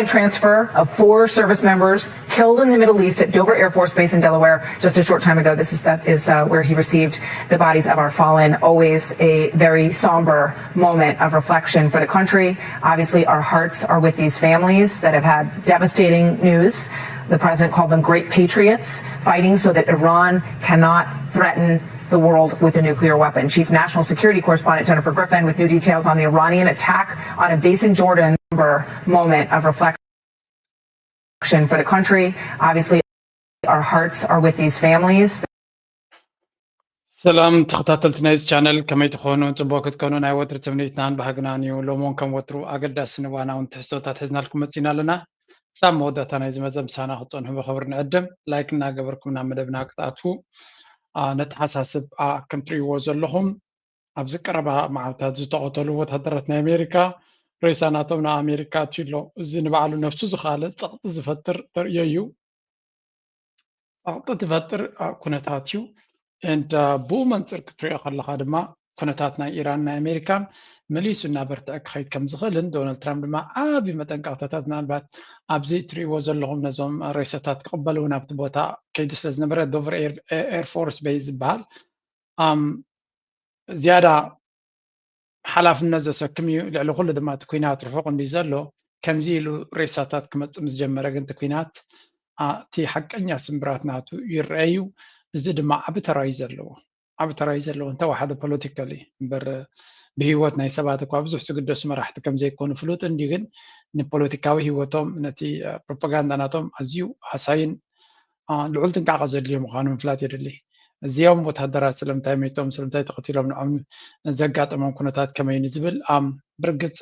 Transfer of four service members killed in the Middle East at Dover Air Force Base in Delaware just a short time ago. This is that is uh, where he received the bodies of our fallen. Always a very somber moment of reflection for the country. Obviously, our hearts are with these families that have had devastating news. The president called them great patriots, fighting so that Iran cannot threaten the world with a nuclear weapon. Chief National Security Correspondent Jennifer Griffin with new details on the Iranian attack on a base in Jordan. Moment of reflection for the country. Obviously, our hearts are with these families. ሰላም ተኸታተልቲ ናይዚ ቻነል፣ ከመይ ትኾኑ? ፅቡቅ ክትኮኑ ናይ ወትሪ ትምኒትናን ባህግናን እዩ። ሎሚ እውን ከም ወትሩ ኣገዳስን እዋናውን ትሕዝቶታት ሒዝናልኩም መፂና ኣለና። ክሳብ መወዳእታ ናይዚ መዘምሳና ክትፀንሑ ብኽብሪ ንዕድም። ላይክ እናገበርኩም ናብ መደብና ክትኣትዉ ነተሓሳስብ። ከም ትርእይዎ ዘለኹም ኣብዚ ቀረባ መዓልታት ዝተቐተሉ ወታደራት ናይ ኣሜሪካ ሬሳ ናቶም ናብ ኣሜሪካ ኣትዩ ኣሎ። እዚ ንባዕሉ ነብሱ ዝኻለ ፀቕጢ ዝፈጥር ተርእዮ እዩ። ፀቕጢ ዝፈጥር ኩነታት እዩ። እንዳ ብኡ መንፅር ክትሪኦ ከለካ ድማ ኩነታት ናይ ኢራን ናይ ኣሜሪካን መሊሱ እናበርትዐ ክኸይድ ከም ዝኽእልን ዶናልድ ትራምፕ ድማ ዓብዪ መጠንቀቕታታት ምናልባት ኣብዚ እትሪእዎ ዘለኹም ነዞም ሬሳታት ክቕበል እውን ኣብቲ ቦታ ከይዱ ስለ ዝነበረ ዶቨር ኤርፎርስ ቤይ ዝበሃል ዝያዳ ሓላፍነት ዘሰክም እዩ። ልዕሊ ኩሉ ድማ እቲ ኩናት ርሑቕ እንዲ ዘሎ ከምዚ ኢሉ ሬሳታት ክመፅእ ምስ ጀመረ ግን እቲ ኩናት እቲ ሓቀኛ ስምብራት ናቱ ይረአ እዩ። እዚ ድማ ዓቢ ተራ እዩ ዘለዎ ዓቢ ተራ እዩ ዘለዎ እንተወሓደ ፖለቲካሊ እምበር ብህይወት ናይ ሰባት እኳ ብዙሕ ዝግደሱ መራሕቲ ከም ዘይኮኑ ፍሉጥ እንዲ ግን ንፖለቲካዊ ህይወቶም ነቲ ፕሮፓጋንዳ ናቶም ኣዝዩ ሃሳይን ልዑል ጥንቃቐ ዘድልዮ ምዃኑ ምፍላጥ የድሊ። እዚኦም ወታደራት ስለምንታይ መይቶም ስለምንታይ ተቐቲሎም ንዖም ዘጋጠሞም ኩነታት ከመይ ንዝብል ብርግፅ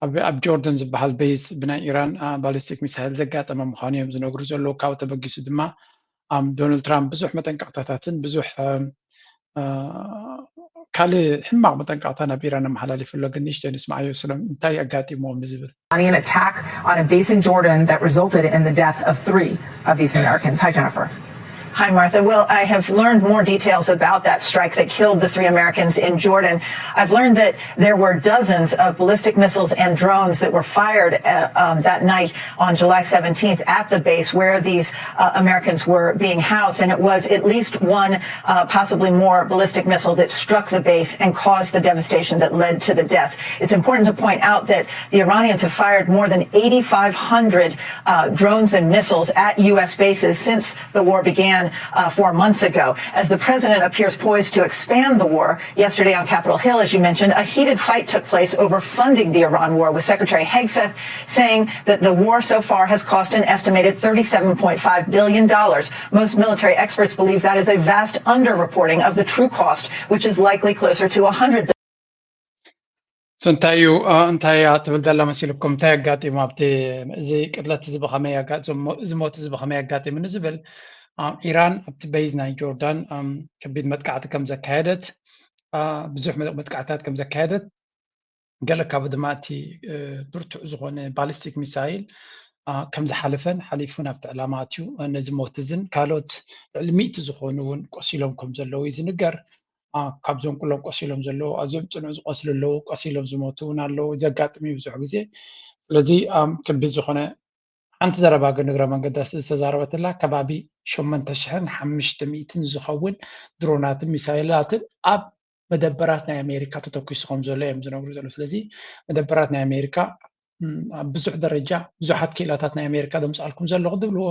ኣብ ጆርደን ዝበሃል ቤዝ ብናይ ኢራን ባሊስቲክ ሚሳይል ዘጋጠመ ምዃኑ እዮም ዝነግሩ ዘለዉ። ካብኡ ተበጊሱ ድማ ዶናልድ ትራምፕ ብዙሕ መጠንቀቕታታትን ብዙሕ ካልእ ሕማቕ መጠንቀቕታ ናብ ኢራን ኣመሓላሊፉ ኣሎ። ግን ንእሽተይ ንስማዓዮ ስለ እንታይ ኣጋጢምዎም ንዝብል። Iranian attack on a base in Jordan that resulted in the death of three of these Americans. Hi, Jennifer. Hi, Martha. Well, I have learned more details about that strike that killed the three Americans in Jordan. I've learned that there were dozens of ballistic missiles and drones that were fired uh, um, that night on July seventeenth at the base where these uh, Americans were being housed. And it was at least one, uh, possibly more, ballistic missile that struck the base and caused the devastation that led to the deaths. It's important to point out that the Iranians have fired more than eighty-five hundred uh, drones and missiles at U S bases since the war began uh, four months ago. As the president appears poised to expand the war, yesterday on Capitol Hill, as you mentioned, a heated fight took place over funding the Iran war, with Secretary Hegseth saying that the war so far has cost an estimated thirty-seven point five billion dollars. Most military experts believe that is a vast underreporting of the true cost, which is likely closer to a hundred billion. So እንታይ እዩ እንታይ እያ ትብል ዘላ መሲልኩም? እንታይ ኣጋጢሙ ኣብቲ እዚ ቅትለት እዚ ብኸመይ እዚ ሞት እዚ ብኸመይ ኣጋጢሙ ንዝብል ኢራን ኣብቲ ቤዝ ናይ ጆርዳን ከቢድ መጥቃዕቲ ከም ዘካየደት ብዙሕ መጥቃዕታት ከም ዘካየደት ገለ ካብ ድማ እቲ ብርቱዕ ዝኾነ ባሊስቲክ ሚሳይል ከም ዝሓለፈን ሓሊፉ ናብቲ ዕላማ ኣትዩ ነዚ ሞት እዝን ካልኦት ልዕሊ ሚእቲ ዝኾኑ እውን ቆሲሎም ከም ዘለዉ እዩ ዝንገር። ካብዞም ኩሎም ቆሲሎም ዘለዉ ኣዝዮም ፅኑዕ ዝቆስሉ ኣለዉ፣ ቆሲሎም ዝሞቱ እውን ኣለዉ። ዘጋጥም እዩ ብዙሕ ግዜ። ስለዚ ከቢድ ዝኾነ ሓንቲ ዘረባ ግን እግረ መንገዲ ዝተዛረበትላ ከባቢ ሸሞንተ ሽሕን ሓሙሽተ ሚእትን ዝኸውን ድሮናትን ሚሳይላትን ኣብ መደበራት ናይ ኣሜሪካ ተተኪሱ ከም ዘሎ እዮም ዝነግሩ ዘለዉ። ስለዚ መደበራት ናይ ኣሜሪካ ኣብ ብዙሕ ደረጃ ብዙሓት ክኢላታት ናይ ኣሜሪካ ዘምፅኣልኩም ዘለኹ ዝብልዎ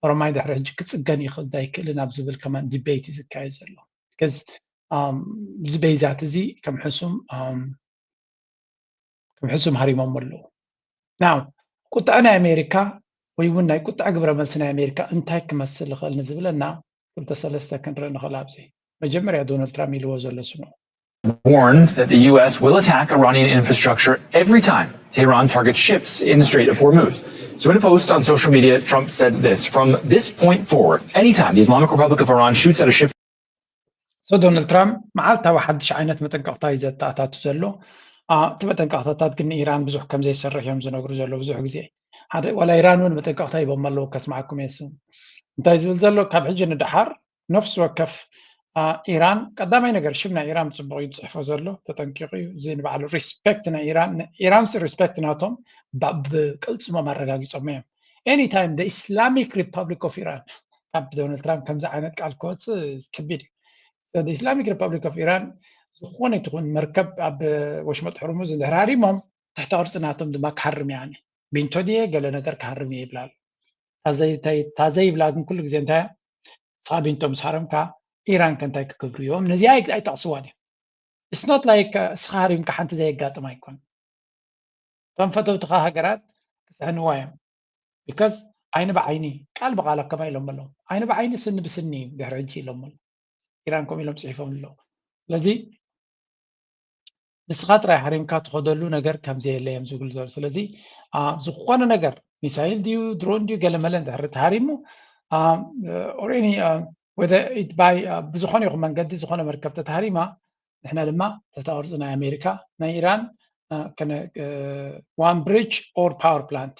ኦሮማይ ድሕሪ ሕጂ ክፅገን ይኽእል ዶ ኣይክእልን ኣብ ዝብል ከማን ዲቤት እዩ ዝካየድ ዘሎ። እዚ ቤዛት እዚ ከም ሕሱም ከም ሕሱም ሃሪሞም ኣለዉ። ናው ቁጥዐ ናይ ኣሜሪካ ወይ እውን ናይ ቁጥዐ ግብረ መልሲ ናይ ኣሜሪካ እንታይ ክመስል ይኽእል ንዝብለና ክልተ ሰለስተ ክንርኢ ንኽእል። ኣብዚ መጀመርያ ዶናልድ ትራምፕ ኢልዎ ዘሎ ስምዑ። Warned that the U S will attack Iranian infrastructure every time Tehran targets ships in the Strait of Hormuz. So, in a post on social media, Trump said this: "From this point forward, anytime the Islamic Republic of Iran shoots at a ship." So ዶናልድ ትራምፕ መዓልታዊ ሓድሽ ዓይነት መጠንቀቕታ እዩ ዘተኣታቱ ዘሎ። እቲ መጠንቀቕታታት ግን ንኢራን ብዙሕ ከም ዘይሰርሕ እዮም ዝነግሩ ዘለዉ። ብዙሕ ግዜ ሓደ ዋላ ኢራን እውን መጠንቀቕታ ሂቦም ኣለዉ። ከስማዕኩም እየ። እንታይ ዝብል ዘሎ ካብ ሕጂ ንደሓር ነፍሲ ወከፍ ኢራን ቀዳማይ ነገር ሽም ናይ ኢራን ብፅቡቅ እዩ ዝፅሕፎ ዘሎ፣ ተጠንቂቁ እዩ። እዚ ንባዕሉ ሪስፔክት ናይ ኢራን፣ ኢራንስ ሪስፔክት ናቶም ብቅልፅሞም ኣረጋጊፆም እዮም። Anytime the Islamic Republic of Iran፣ ካብ ዶናልድ ትራምፕ ከምዚ ዓይነት ቃል ክወፅእ ከቢድ እዩ። Islamic Republic of Iran ዝኾነ ትኹን መርከብ ኣብ ወሽመጥ ሕርሙዝ እንድሕር ሃሪሞም ትሕተ ቅርፂ ናቶም ድማ ክሃርም እያ። ቢንቶ ድየ ገለ ነገር ክሃርም እየ ይብላ ኣሎ። ታዘይ ይብላ ግን ኩሉ ግዜ እንታይ እያ? ንስኻ ቢንቶ ምስ ሃረምካ ኢራን ከ እንታይ ክገብሩ እዮም? ነዚኣ ኣይጠቕስዋን እዮም። It's not like እስኻ ሃሪምካ ሓንቲ ዘየጋጥም ኣይኮን። እቶም ፈተውትኻ ሃገራት ክስሕንዋ እዮም። Because ዓይኒ ብዓይኒ ቃል ብቓል ከማ ኢሎም ኣለዉ። ዓይኒ ብዓይኒ ስኒ ብስኒ እዩ ድሕሪ ሕጂ ኢሎም ኣለዉ። ኢራን ከምኡ ኢሎም ፅሒፎም ኣለዉ። ስለዚ ንስኻ ጥራይ ሃሪምካ ትኸደሉ ነገር ከምዘየለ እዮም ዝብሉ ዘለዉ። ስለዚ ዝኾነ ነገር ሚሳይል ድዩ ድሮን ድዩ ገለመለ እንድሕር ተሃሪሙ ኦሬኒ ወደ ኢት ባይ ብዝኾነ ይኹን መንገዲ ዝኾነ መርከብ ተተሃሪማ ንሕና ድማ ተተቅርፁ ናይ ኣሜሪካ ናይ ኢራን one bridge or power plant።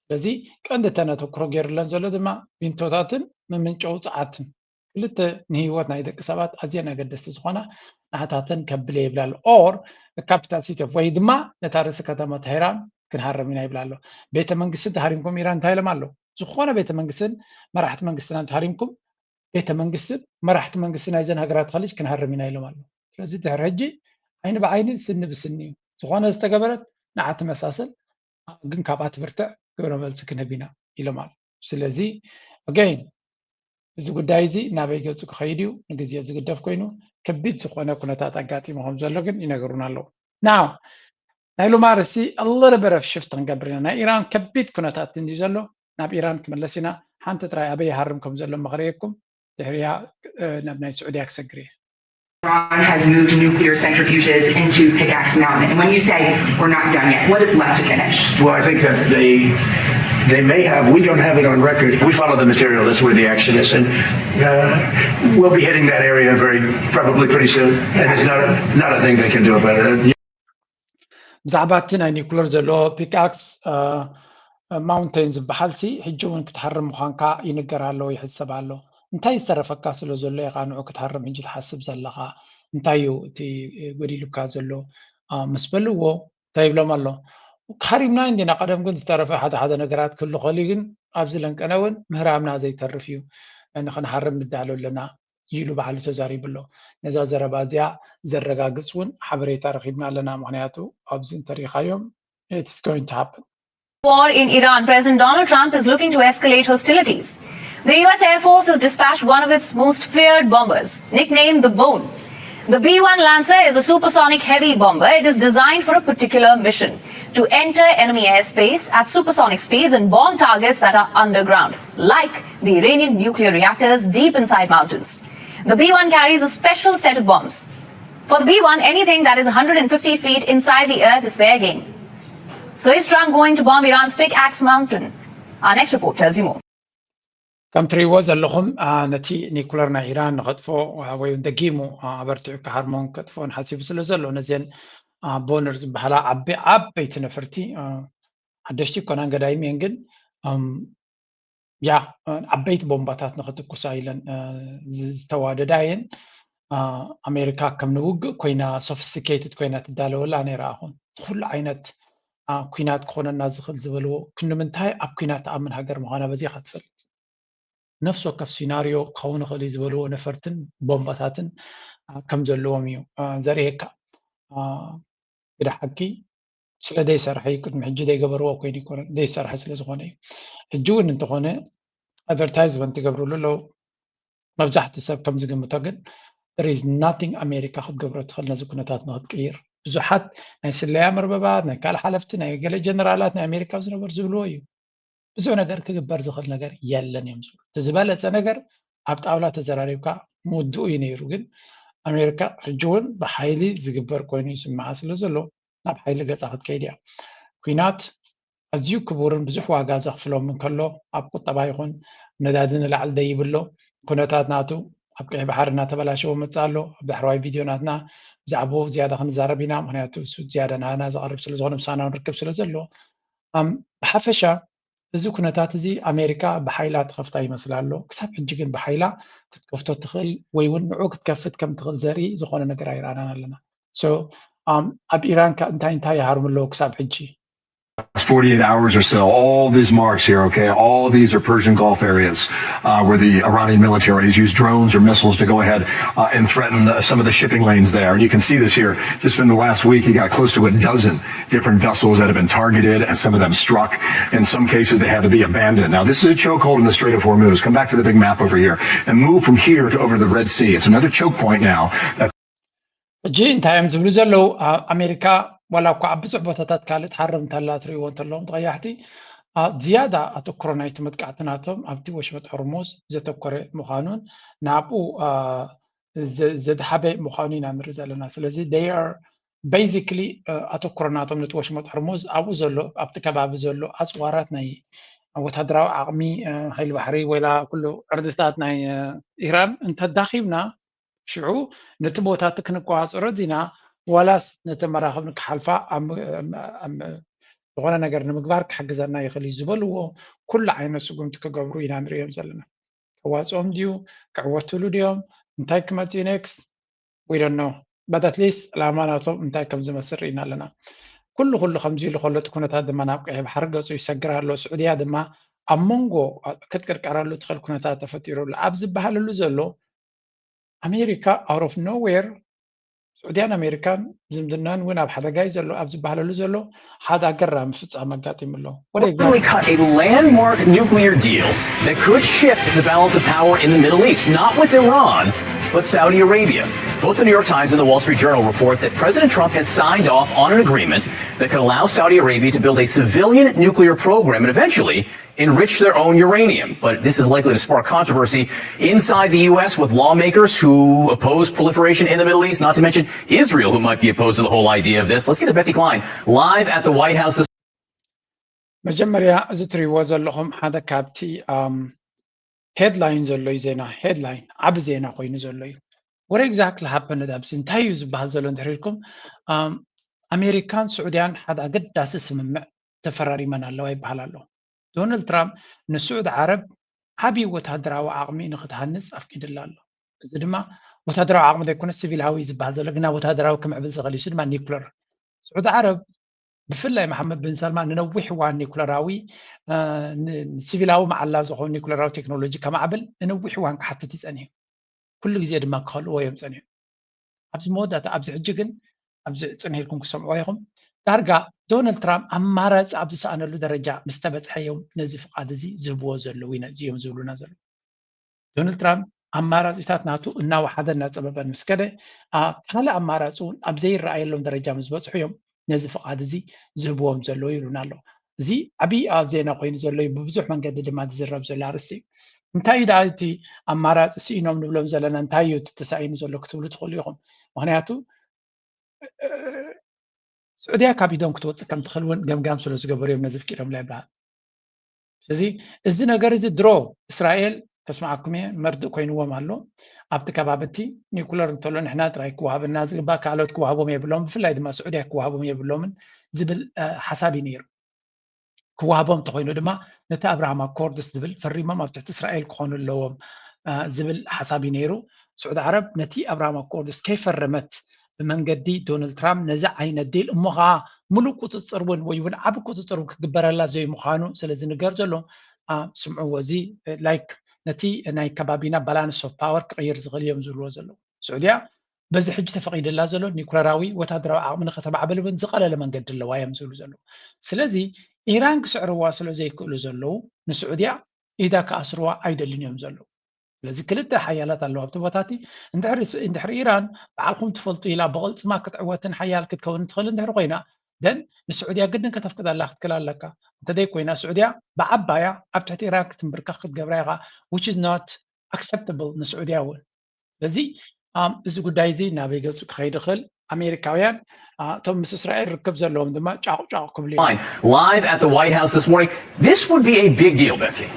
ስለዚ ቀንዲ ተነተኩሮ ገይሩለን ዘሎ ድማ ቢንቶታትን ምምንጨው ፀዓትን ክልተ ንህይወት ናይ ደቂ ሰባት ኣዝየን ኣገደስቲ ዝኾና ንዓታተን ከብለ ይብላሉ። Or capital city of ወይ ድማ ነታ ርእሲ ከተማ ተሄራን ክንሃርም ኢና ይብላ ኣሎ። ቤተ መንግስቲ ተሃሪምኩም ኢራን እንታይ ኢሎም ኣለዉ? ዝኾነ ቤተ መንግስትን መራሕቲ መንግስትና እንተሃሪምኩም ቤተ መንግስትን መራሕቲ መንግስቲ ናይዘን ሃገራት ኸሊጅ ክንሃርም ኢና ኢሎም ኣለዉ። ስለዚ ድሕሪ ሕጂ ዓይኒ ብዓይኒ ስኒ ብስኒ እዩ። ዝኾነ ዝተገበረት ንዓ ትመሳሰል ግን ካብኣ ትብርትዕ ግብረ መልሲ ክንህብ ኢና ኢሎም ኣለዉ። ስለዚ ኣገይን እዚ ጉዳይ እዚ ናበይ ገፁ ክኸይድ እዩ ንግዜ ዝግደፍ ኮይኑ ከቢድ ዝኾነ ኩነታት ኣጋጢሙ ከም ዘሎ ግን ይነገሩና ኣለዉ። ናው ናይ ሉማርሲ ኣለረ በረፍ ሽፍት ክንገብር ኢና። ናይ ኢራን ከቢድ ኩነታት እንዲ ዘሎ ናብ ኢራን ክምለስ ኢና። ሓንቲ ጥራይ ኣበይ ይሃርም ከም ዘሎ መኽረየኩም ድሕሪያ ናብ ናይ ስዑድያ ክሰግር እየ። Iran has moved nuclear centrifuges into Pickaxe Mountain. And when you say we're not done yet, what is left to finish? Well, I think that they they may have. We don't have it on record. We follow the material. That's where the action is, and uh, we'll be hitting that area very probably pretty soon. And there's not a, not a thing they can do about it. ብዛዕባ እቲ ናይ ኒኩለር ዘለዎ ፒክኣክስ ማውንቴን ዝበሃል ሲ ሕጂ እውን ክትሃርም ምዃንካ ይንገር ኣሎ ይሕሰብ ኣሎ። እንታይ ዝተረፈካ ስለ ዘሎ ኢኻ ንዑ ክትሃርም ሕጂ ትሓስብ ዘለኻ? እንታይ እዩ እቲ ጎዲሉካ ዘሎ ምስ በልዎ እንታይ ይብሎም ኣሎ? ሃሪምና እንዲና ቀደም ግን ዝተረፈ ሓደ ሓደ ነገራት ክህሉ ኸእል ግን ኣብዚ ለንቀነ እውን ምህራምና ዘይተርፍ እዩ። ንኽንሃርም ንዳሎ ኣለና ኢሉ ባዕሉ ተዛሪቡ ኣሎ። ነዛ ዘረባ እዚኣ ዘረጋግፅ እውን ሓበሬታ ረኺብና ኣለና። ምኽንያቱ ኣብዚ እንተሪኻዮም it's going to happen። War in Iran, President Donald Trump is looking to escalate hostilities. The U S Air Force has dispatched one of its most feared bombers, nicknamed the Bone. The B one Lancer is a supersonic heavy bomber. It is designed for a particular mission, to enter enemy airspace at supersonic speeds and bomb targets that are underground, like the Iranian nuclear reactors deep inside mountains. The B one carries a special set of bombs. For the B one, anything that is one hundred fifty feet inside the earth is fair game. So is Trump going to bomb Iran's Pickaxe Mountain? Our next report tells you more. ከም ትሪእዎ ዘለኹም ነቲ ኒኩለር ናይ ኢራን ንኸጥፎ ወይ እውን ደጊሙ ኣበርቲዑ ክሃርሞን ከጥፍኦን ሓሲቡ ስለ ዘሎ ነዚአን ቦነር ዝበሃላ ዓቢ ዓበይቲ ነፈርቲ ሓደሽቲ ይኮናን ገዳይም እየን ግን ያ ዓበይቲ ቦምባታት ንኽትኩሳ ኢለን ዝተዋደዳ እየን። ኣሜሪካ ከም ንውግእ ኮይና ሶፊስቲኬትድ ኮይና ትዳለወላ ነይራ። ኣኹን ኩሉ ዓይነት ኩናት ክኾነና ዝኽእል ዝበልዎ ክንምንታይ ኣብ ኩናት ትኣምን ሃገር ምዃና በዚኻ ትፈልጥ። ነፍሲ ወከፍ ሲናሪዮ ክኸውን ይኽእል እዩ ዝበልዎ ነፈርትን ቦምባታትን ከም ዘለዎም እዩ ዘርእየካ። ግዳ ሓቂ ስለ ደይሰርሐ እዩ ቅድሚ ሕጂ ደይገበርዎ ኮይኑ ይኮነ ደይሰርሐ ስለ ዝኾነ እዩ። ሕጂ እውን እንተኾነ ኣድቨርታይዝመንት ይገብርሉ ኣለዉ። መብዛሕትኡ ሰብ ከም ዝግምቶ ግን there is nothing ኣሜሪካ ክትገብሮ ትኽእል ነዚ ኩነታት ንክትቅይር። ብዙሓት ናይ ስለያ መርበባት ናይ ካልእ ሓለፍቲ ናይ ገለ ጀነራላት ናይ ኣሜሪካ ዝነበሩ ዝብልዎ እዩ። ብዙሕ ነገር ክግበር ዝኽእል ነገር የለን እዮም ዝብሉ። እቲ ዝበለፀ ነገር ኣብ ጣውላ ተዘራሪብካ ምውድኡ እዩ ነይሩ። ግን ኣሜሪካ ሕጂ እውን ብሓይሊ ዝግበር ኮይኑ ይስምዓ ስለ ዘሎ ናብ ሓይሊ ገፃ ክትከይድ እያ። ኩናት ኣዝዩ ክቡርን ብዙሕ ዋጋ ዘኽፍሎም እንከሎ ኣብ ቁጠባ ይኹን ነዳዲ ንላዕሊ ደይብሎ ኩነታት ናቱ ኣብ ቀይሕ ባሕሪ እናተበላሸወ መፅእ ኣሎ። ኣብ ዳሕረዋይ ቪድዮ ናትና ብዛዕባኡ ዝያዳ ክንዛረብ ኢና። ምክንያቱ እሱ ዝያዳ ናባና ዝቐርብ ስለ ዝኾነ ምሳና ንርክብ ስለ ዘሎ ብሓፈሻ እዚ ኩነታት እዚ ኣሜሪካ ብሓይላ ትኸፍታ ይመስል ኣሎ። ክሳብ ሕጂ ግን ብሓይላ ክትከፍቶ ትኽእል ወይ እውን ንዑ ክትከፍት ከም ትኽእል ዘርኢ ዝኾነ ነገር ኣይረኣናን ኣለና። ኣብ ኢራን እንታይ እንታይ ይሃርሙ ኣለዉ ክሳብ ሕጂ? Forty-eight hours or so, all these marks here, okay, all these are Persian Gulf areas uh, where the Iranian military has used drones or missiles to go ahead uh, and threaten uh, some of the shipping lanes there. And you can see this here, just in the last week, you got close to a dozen different vessels that have been targeted and some of them struck. In some cases, they had to be abandoned. Now, this is a chokehold in the Strait of Hormuz. Come back to the big map over here and move from here to over the Red Sea. It's another choke point now. That ሕጂ እንታይ እዮም ዝብሉ ዘለዉ? ኣሜሪካ ዋላ እኳ ኣብ ብዙሕ ቦታታት ካልእ ትሓርም እንተላ ትርእይዎ እንተለዎም ተቐያሕቲ፣ ዝያዳ ኣተኩሮ ናይቲ መጥቃዕቲ ናቶም ኣብቲ ወሽመጥ ሆርሙዝ ዘተኮረ ምዃኑን ናብኡ ዘድሓበ ምዃኑ ኢና ንርኢ ዘለና። ስለዚ they are basically ኣተኩሮ ናቶም ነቲ ወሽመጥ ሆርሙዝ ኣብኡ ዘሎ ኣብቲ ከባቢ ዘሎ ኣፅዋራት ናይ ወታደራዊ ዓቕሚ ሓይሊ ባሕሪ ወላ ኩሉ ዕርድታት ናይ ኢራን እንተዳኺምና ሽዑ ነቲ ቦታ እቲ ክንቆፃፀሮ ዲና ዋላስ ነቲ መራኽብ ንክሓልፋ ዝኾነ ነገር ንምግባር ክሕግዘና ይኽእል እዩ ዝበልዎ ኩሉ ዓይነት ስጉምቲ ክገብሩ ኢና ንሪኦም ዘለና። ከዋፅኦም ድዩ? ክዕወትሉ ድዮም? እንታይ ክመፅእ ኔክስት? We don't know. But at least ዕላማ ናቶም እንታይ ከም ዝመስል ርኢና ኣለና። ኩሉ ኩሉ ከምዚ ኢሉ ከሎ እቲ ኩነታት ድማ ናብ ቀይሕ ባሕሪ ገፁ ይሰግር ኣሎ። ስዑድያ ድማ ኣብ መንጎ ክትቅርቀረሉ ትኽእል ኩነታት ተፈጢሩ ኣሎ ኣብ ዝበሃለሉ ዘሎ ኣሜሪካ out of nowhere ስዑድያን ኣሜሪካን ዝምድናን እውን ኣብ ሓደጋ እዩ ዘሎ ኣብ ዝበሃለሉ ዘሎ ሓደ ኣገራሚ ፍጻመ ኣጋጢሙ ኣሎ። Finally cut a landmark nuclear deal that could shift the balance of power in the Middle East, not with Iran, but Saudi Arabia. Both the New York Times and the Wall Street Journal report that President Trump has signed off on an agreement that could allow Saudi Arabia to build a civilian nuclear program and eventually enrich their own uranium. But this is likely to spark controversy inside the U S with lawmakers who oppose proliferation in the Middle East, not to mention Israel, who might be opposed to the whole idea of this. Let's get to Betsy Klein live at the White House this መጀመርያ እዚ ትሪእዎ ዘለኹም ሓደ ካብቲ ሄድላይን ዘሎ እዩ ዜና። ሄድላይን ዓቢ ዜና ኮይኑ ዘሎ እዩ። What exactly happened ኣብዚ እንታይ እዩ ዝበሃል ዘሎ እንድሕር ኢልኩም፣ ኣሜሪካን ስዑድያን ሓደ ኣገዳሲ ስምምዕ ተፈራሪመን ኣለዋ ይበሃል ኣሎ። ዶናልድ ትራምፕ ንስዑድ ዓረብ ዓብዪ ወታደራዊ ዓቕሚ ንክትሃንፅ ኣፍቂድላ ኣሎ። እዚ ድማ ወታደራዊ ዓቕሚ ዘይኮነ ሲቪላዊ ዝበሃል ዘሎ ግና ወታደራዊ ክምዕብል ዝኽእል እዩ። እዚ ድማ ኒኩለር። ስዑድ ዓረብ ብፍላይ መሓመድ ብን ሰልማን ንነዊሕ እዋን ኒኩለራዊ ሲቪላዊ መዓላ ዝኾኑ ኒኩለራዊ ቴክኖሎጂ ከማዕብል ንነዊሕ እዋን ክሓትት ይፀኒሑ። ኩሉ ግዜ ድማ ክኸልእዎ እዮም ፀኒሑ። ኣብዚ መወዳእታ ኣብዚ ሕጂ ግን ኣብዚ ፅንሂልኩም ክሰምዕዎ ኢኹም። ዳርጋ ዶናልድ ትራምፕ ኣማራፂ ኣብ ዝሰኣነሉ ደረጃ ምስ ተበፅሐ እዮም ነዚ ፍቓድ እዚ ዝህብዎ ዘለዉ ነዚ እዮም ዝብሉና ዘለዉ። ዶናልድ ትራምፕ ኣማራፂታት ናቱ እናወሓደ እናፀበበን ምስ ከደ ካልእ ኣማራፂ እውን ኣብ ዘይረኣየሎም ደረጃ ምስ በፅሑ እዮም ነዚ ፍቓድ እዚ ዝህብዎም ዘለዉ ይብሉና ኣለዉ። እዚ ዓብዪ ኣብ ዜና ኮይኑ ዘሎ እዩ። ብብዙሕ መንገዲ ድማ ዝዝረብ ዘሎ ኣርእስቲ እዩ። እንታይ እዩ ደኣ እቲ ኣማራፂ ስኢኖም ንብሎም ዘለና እንታይ እዩ እቲ ተሳኢኑ ዘሎ ክትብሉ ትኽእሉ ኢኹም። ምክንያቱ ስዑድያ ካብ ኢዶም ክትወፅእ ከም ትኽእል እውን ገምጋም ስለ ዝገበሩ እዮም ነዚ ፍቂዶምላ ይበሃል። ስለዚ እዚ ነገር እዚ ድሮ እስራኤል ከስምዓኩም እየ መርድእ ኮይንዎም ኣሎ ኣብቲ ከባቢ እቲ ኒኩለር እንተሎ ንሕና ጥራይ ክወሃበና ዝግባእ ካልኦት ክወሃቦም የብሎም ብፍላይ ድማ ስዑድያ ክወሃቦም የብሎምን ዝብል ሓሳብ እዩ ነይሩ። ክወሃቦም እንተኮይኑ ድማ ነቲ ኣብርሃም ኣኮርድስ ዝብል ፈሪሞም ኣብ ትሕቲ እስራኤል ክኾኑ ኣለዎም ዝብል ሓሳብ እዩ ነይሩ። ስዑድ ዓረብ ነቲ ኣብርሃም ኣኮርድስ ከይፈረመት ብመንገዲ ዶናልድ ትራምፕ ነዚ ዓይነት ዲል እሞ ከዓ ሙሉእ ቁፅፅር እውን ወይ እውን ዓብ ቁፅፅር እውን ክግበረላ ዘይምዃኑ ስለ ዝንገር ዘሎ ስምዕዎ እዚ like ነቲ ናይ ከባቢና balance of power ክቕይር ዝኽእል እዮም ዝብልዎ ዘለዉ። ስዑድያ በዚ ሕጂ ተፈቒድላ ዘሎ ኒኩለራዊ ወታደራዊ ዓቕሚ ንኸተማዕብል እውን ዝቐለለ መንገዲ ኣለዋ እዮም ዝብሉ ዘለዉ። ስለዚ ኢራን ክስዕርዋ ስለ ዘይክእሉ ዘለዉ ንስዑድያ ኢዳ ክኣስርዋ ኣይደልን እዮም ዘለዉ። ስለዚ ክልተ ሓያላት ኣለዋ ኣብቲ ቦታ እቲ። እንድሕሪ ኢራን በዓልኹም ትፈልጡ ኢላ ብቕልፅማ ክትዕወትን ሓያል ክትከውን ትኽእል እንድሕሪ ኮይና then ንስዑድያ ግድን ከተፍቅደላ ክትክእል ኣለካ። እንተዘይኮይና ስዑድያ ብዓባያ ኣብ ትሕቲ ኢራን ክትንብርከኽ ክትገብራ ኢኻ which is not acceptable ንስዑድያ እውን። ስለዚ እዚ ጉዳይ እዚ ናበይ ገፁ ክኸይድ ይኽእል? ኣሜሪካውያን እቶም ምስ እስራኤል ርክብ ዘለዎም ድማ ጫቑ ጫቑ ክብሉ እዮም። Live at the White House this morning. This would be a big deal, Betsy.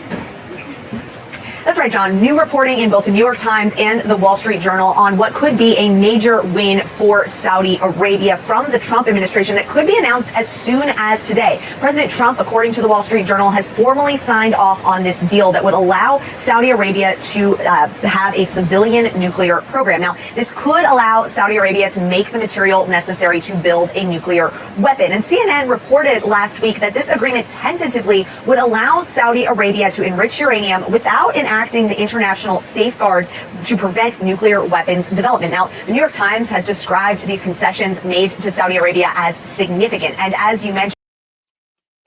That's right, John. New reporting in both the New York Times and the Wall Street Journal on what could be a major win for Saudi Arabia from the Trump administration that could be announced as soon as today. President Trump, according to the Wall Street Journal, has formally signed off on this deal that would allow Saudi Arabia to uh, have a civilian nuclear program. Now, this could allow Saudi Arabia to make the material necessary to build a nuclear weapon. And C N N reported last week that this agreement tentatively would allow Saudi Arabia to enrich uranium without enacting the international safeguards to prevent nuclear weapons development. Now, the New York Times has described these concessions made to Saudi Arabia as significant. And as you mentioned,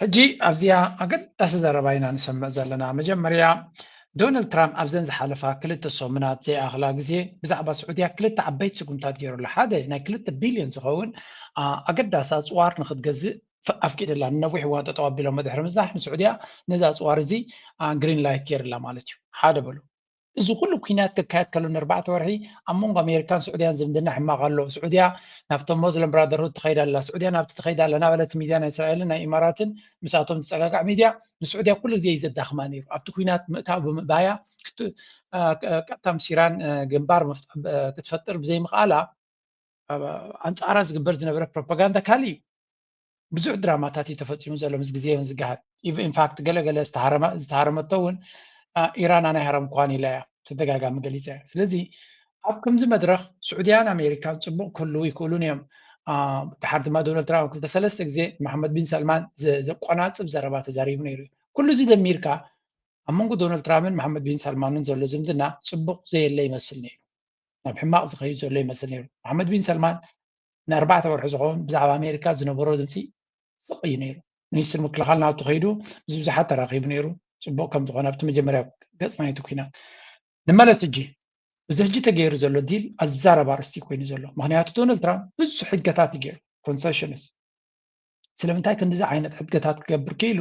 ሕጂ ኣብዚኣ ኣገዳሲ ዘረባ ኢና ንሰምዕ ዘለና። መጀመርያ፣ ዶናልድ ትራምፕ ኣብዘን ዝሓለፋ ክልተ ሰሙናት ዘይኣኽላ ግዜ ብዛዕባ ስዑድያ ክልተ ዓበይቲ ስጉምታት ገይሩላ። ሓደ ናይ ክልተ ቢልዮን ዝኸውን ኣገዳሲ ኣፅዋር ንክትገዝእ ኣፍቂድላ። ንነዊሕ እዋን ጠጠው ኣቢሎም ድሕሪ ምዝራሕ ንስዑድያ ነዚ ኣፅዋር እዚ ግሪን ላይት ገይርላ ማለት እዩ። ሓደ በሉ። እዚ ኩሉ ኩናት ክካየድ ከሎ ንኣርባዕተ ወርሒ ኣብ መንጎ ኣሜሪካን ስዑድያን ዝምድና ሕማቕ ኣሎ። ስዑድያ ናብቶም ሞስለም ብራደርሁድ ትኸይድ ኣላ፣ ስዑድያ ናብቲ ትኸይድ ኣላ እናበለት ሚድያ ናይ እስራኤልን ናይ ኢማራትን ምስኣቶም ዝፀጋጋዕ ሚድያ ንስዑድያ ኩሉ ግዜ እዩ ዘዳኽማ ነይሩ። ኣብቲ ኩናት ምእታው ብምእባያ ቀጥታ ምስ ኢራን ግንባር ክትፈጥር ብዘይምኽኣላ ኣንፃራ ዝግበር ዝነበረ ፕሮፓጋንዳ ካልእ እዩ። ብዙሕ ድራማታት እዩ ተፈፂሙ ዘሎ ምስ ግዜ ዝገሃድ። ኢንፋክት ገለገለ ዝተሃረመቶ እውን ኢራን ኣናይ ሃረምኳን ኢላ እያ ተደጋጋሚ ገሊፀ እያ። ስለዚ ኣብ ከምዚ መድረክ ስዑድያን ኣሜሪካን ፅቡቅ ክህልው ይክእሉን እዮም። ድሓር ድማ ዶናልድ ትራምፕ ክልተ ሰለስተ ግዜ መሓመድ ቢን ሰልማን ዘቆናፅብ ዘረባ ተዛሪቡ ነይሩ እዩ። ኩሉ እዚ ደሚርካ ኣብ መንጎ ዶናልድ ትራምፕን መሓመድ ቢን ሰልማንን ዘሎ ዝምድና ፅቡቅ ዘየለ ይመስል ነይሩ። ናብ ሕማቕ ዝኸይድ ዘሎ ይመስል ነይሩ። መሓመድ ቢን ሰልማን ንኣርባዕተ ወርሒ ዝኸውን ብዛዕባ ኣሜሪካ ዝነበሮ ድምፂ ስቕ እዩ ነይሩ። ሚኒስትር ምክልኻል ናብቲ ከይዱ ምስ ብዙሓት ተራኺቡ ነይሩ። ፅቡቕ ከም ዝኾነ ኣብቲ መጀመርያ ገፅ ናይቲ ኩናት። ንመለስ ሕጂ፣ እዚ ሕጂ ተገይሩ ዘሎ ዲል ኣዛረባ ኣርእስቲ ኮይኑ ዘሎ። ምኽንያቱ ዶናልድ ትራምፕ ብዙሕ ሕገታት እዩ ገይሩ፣ ኮንሰሽንስ። ስለምንታይ ክንዲዚ ዓይነት ሕድገታት ክገብር ክኢሉ?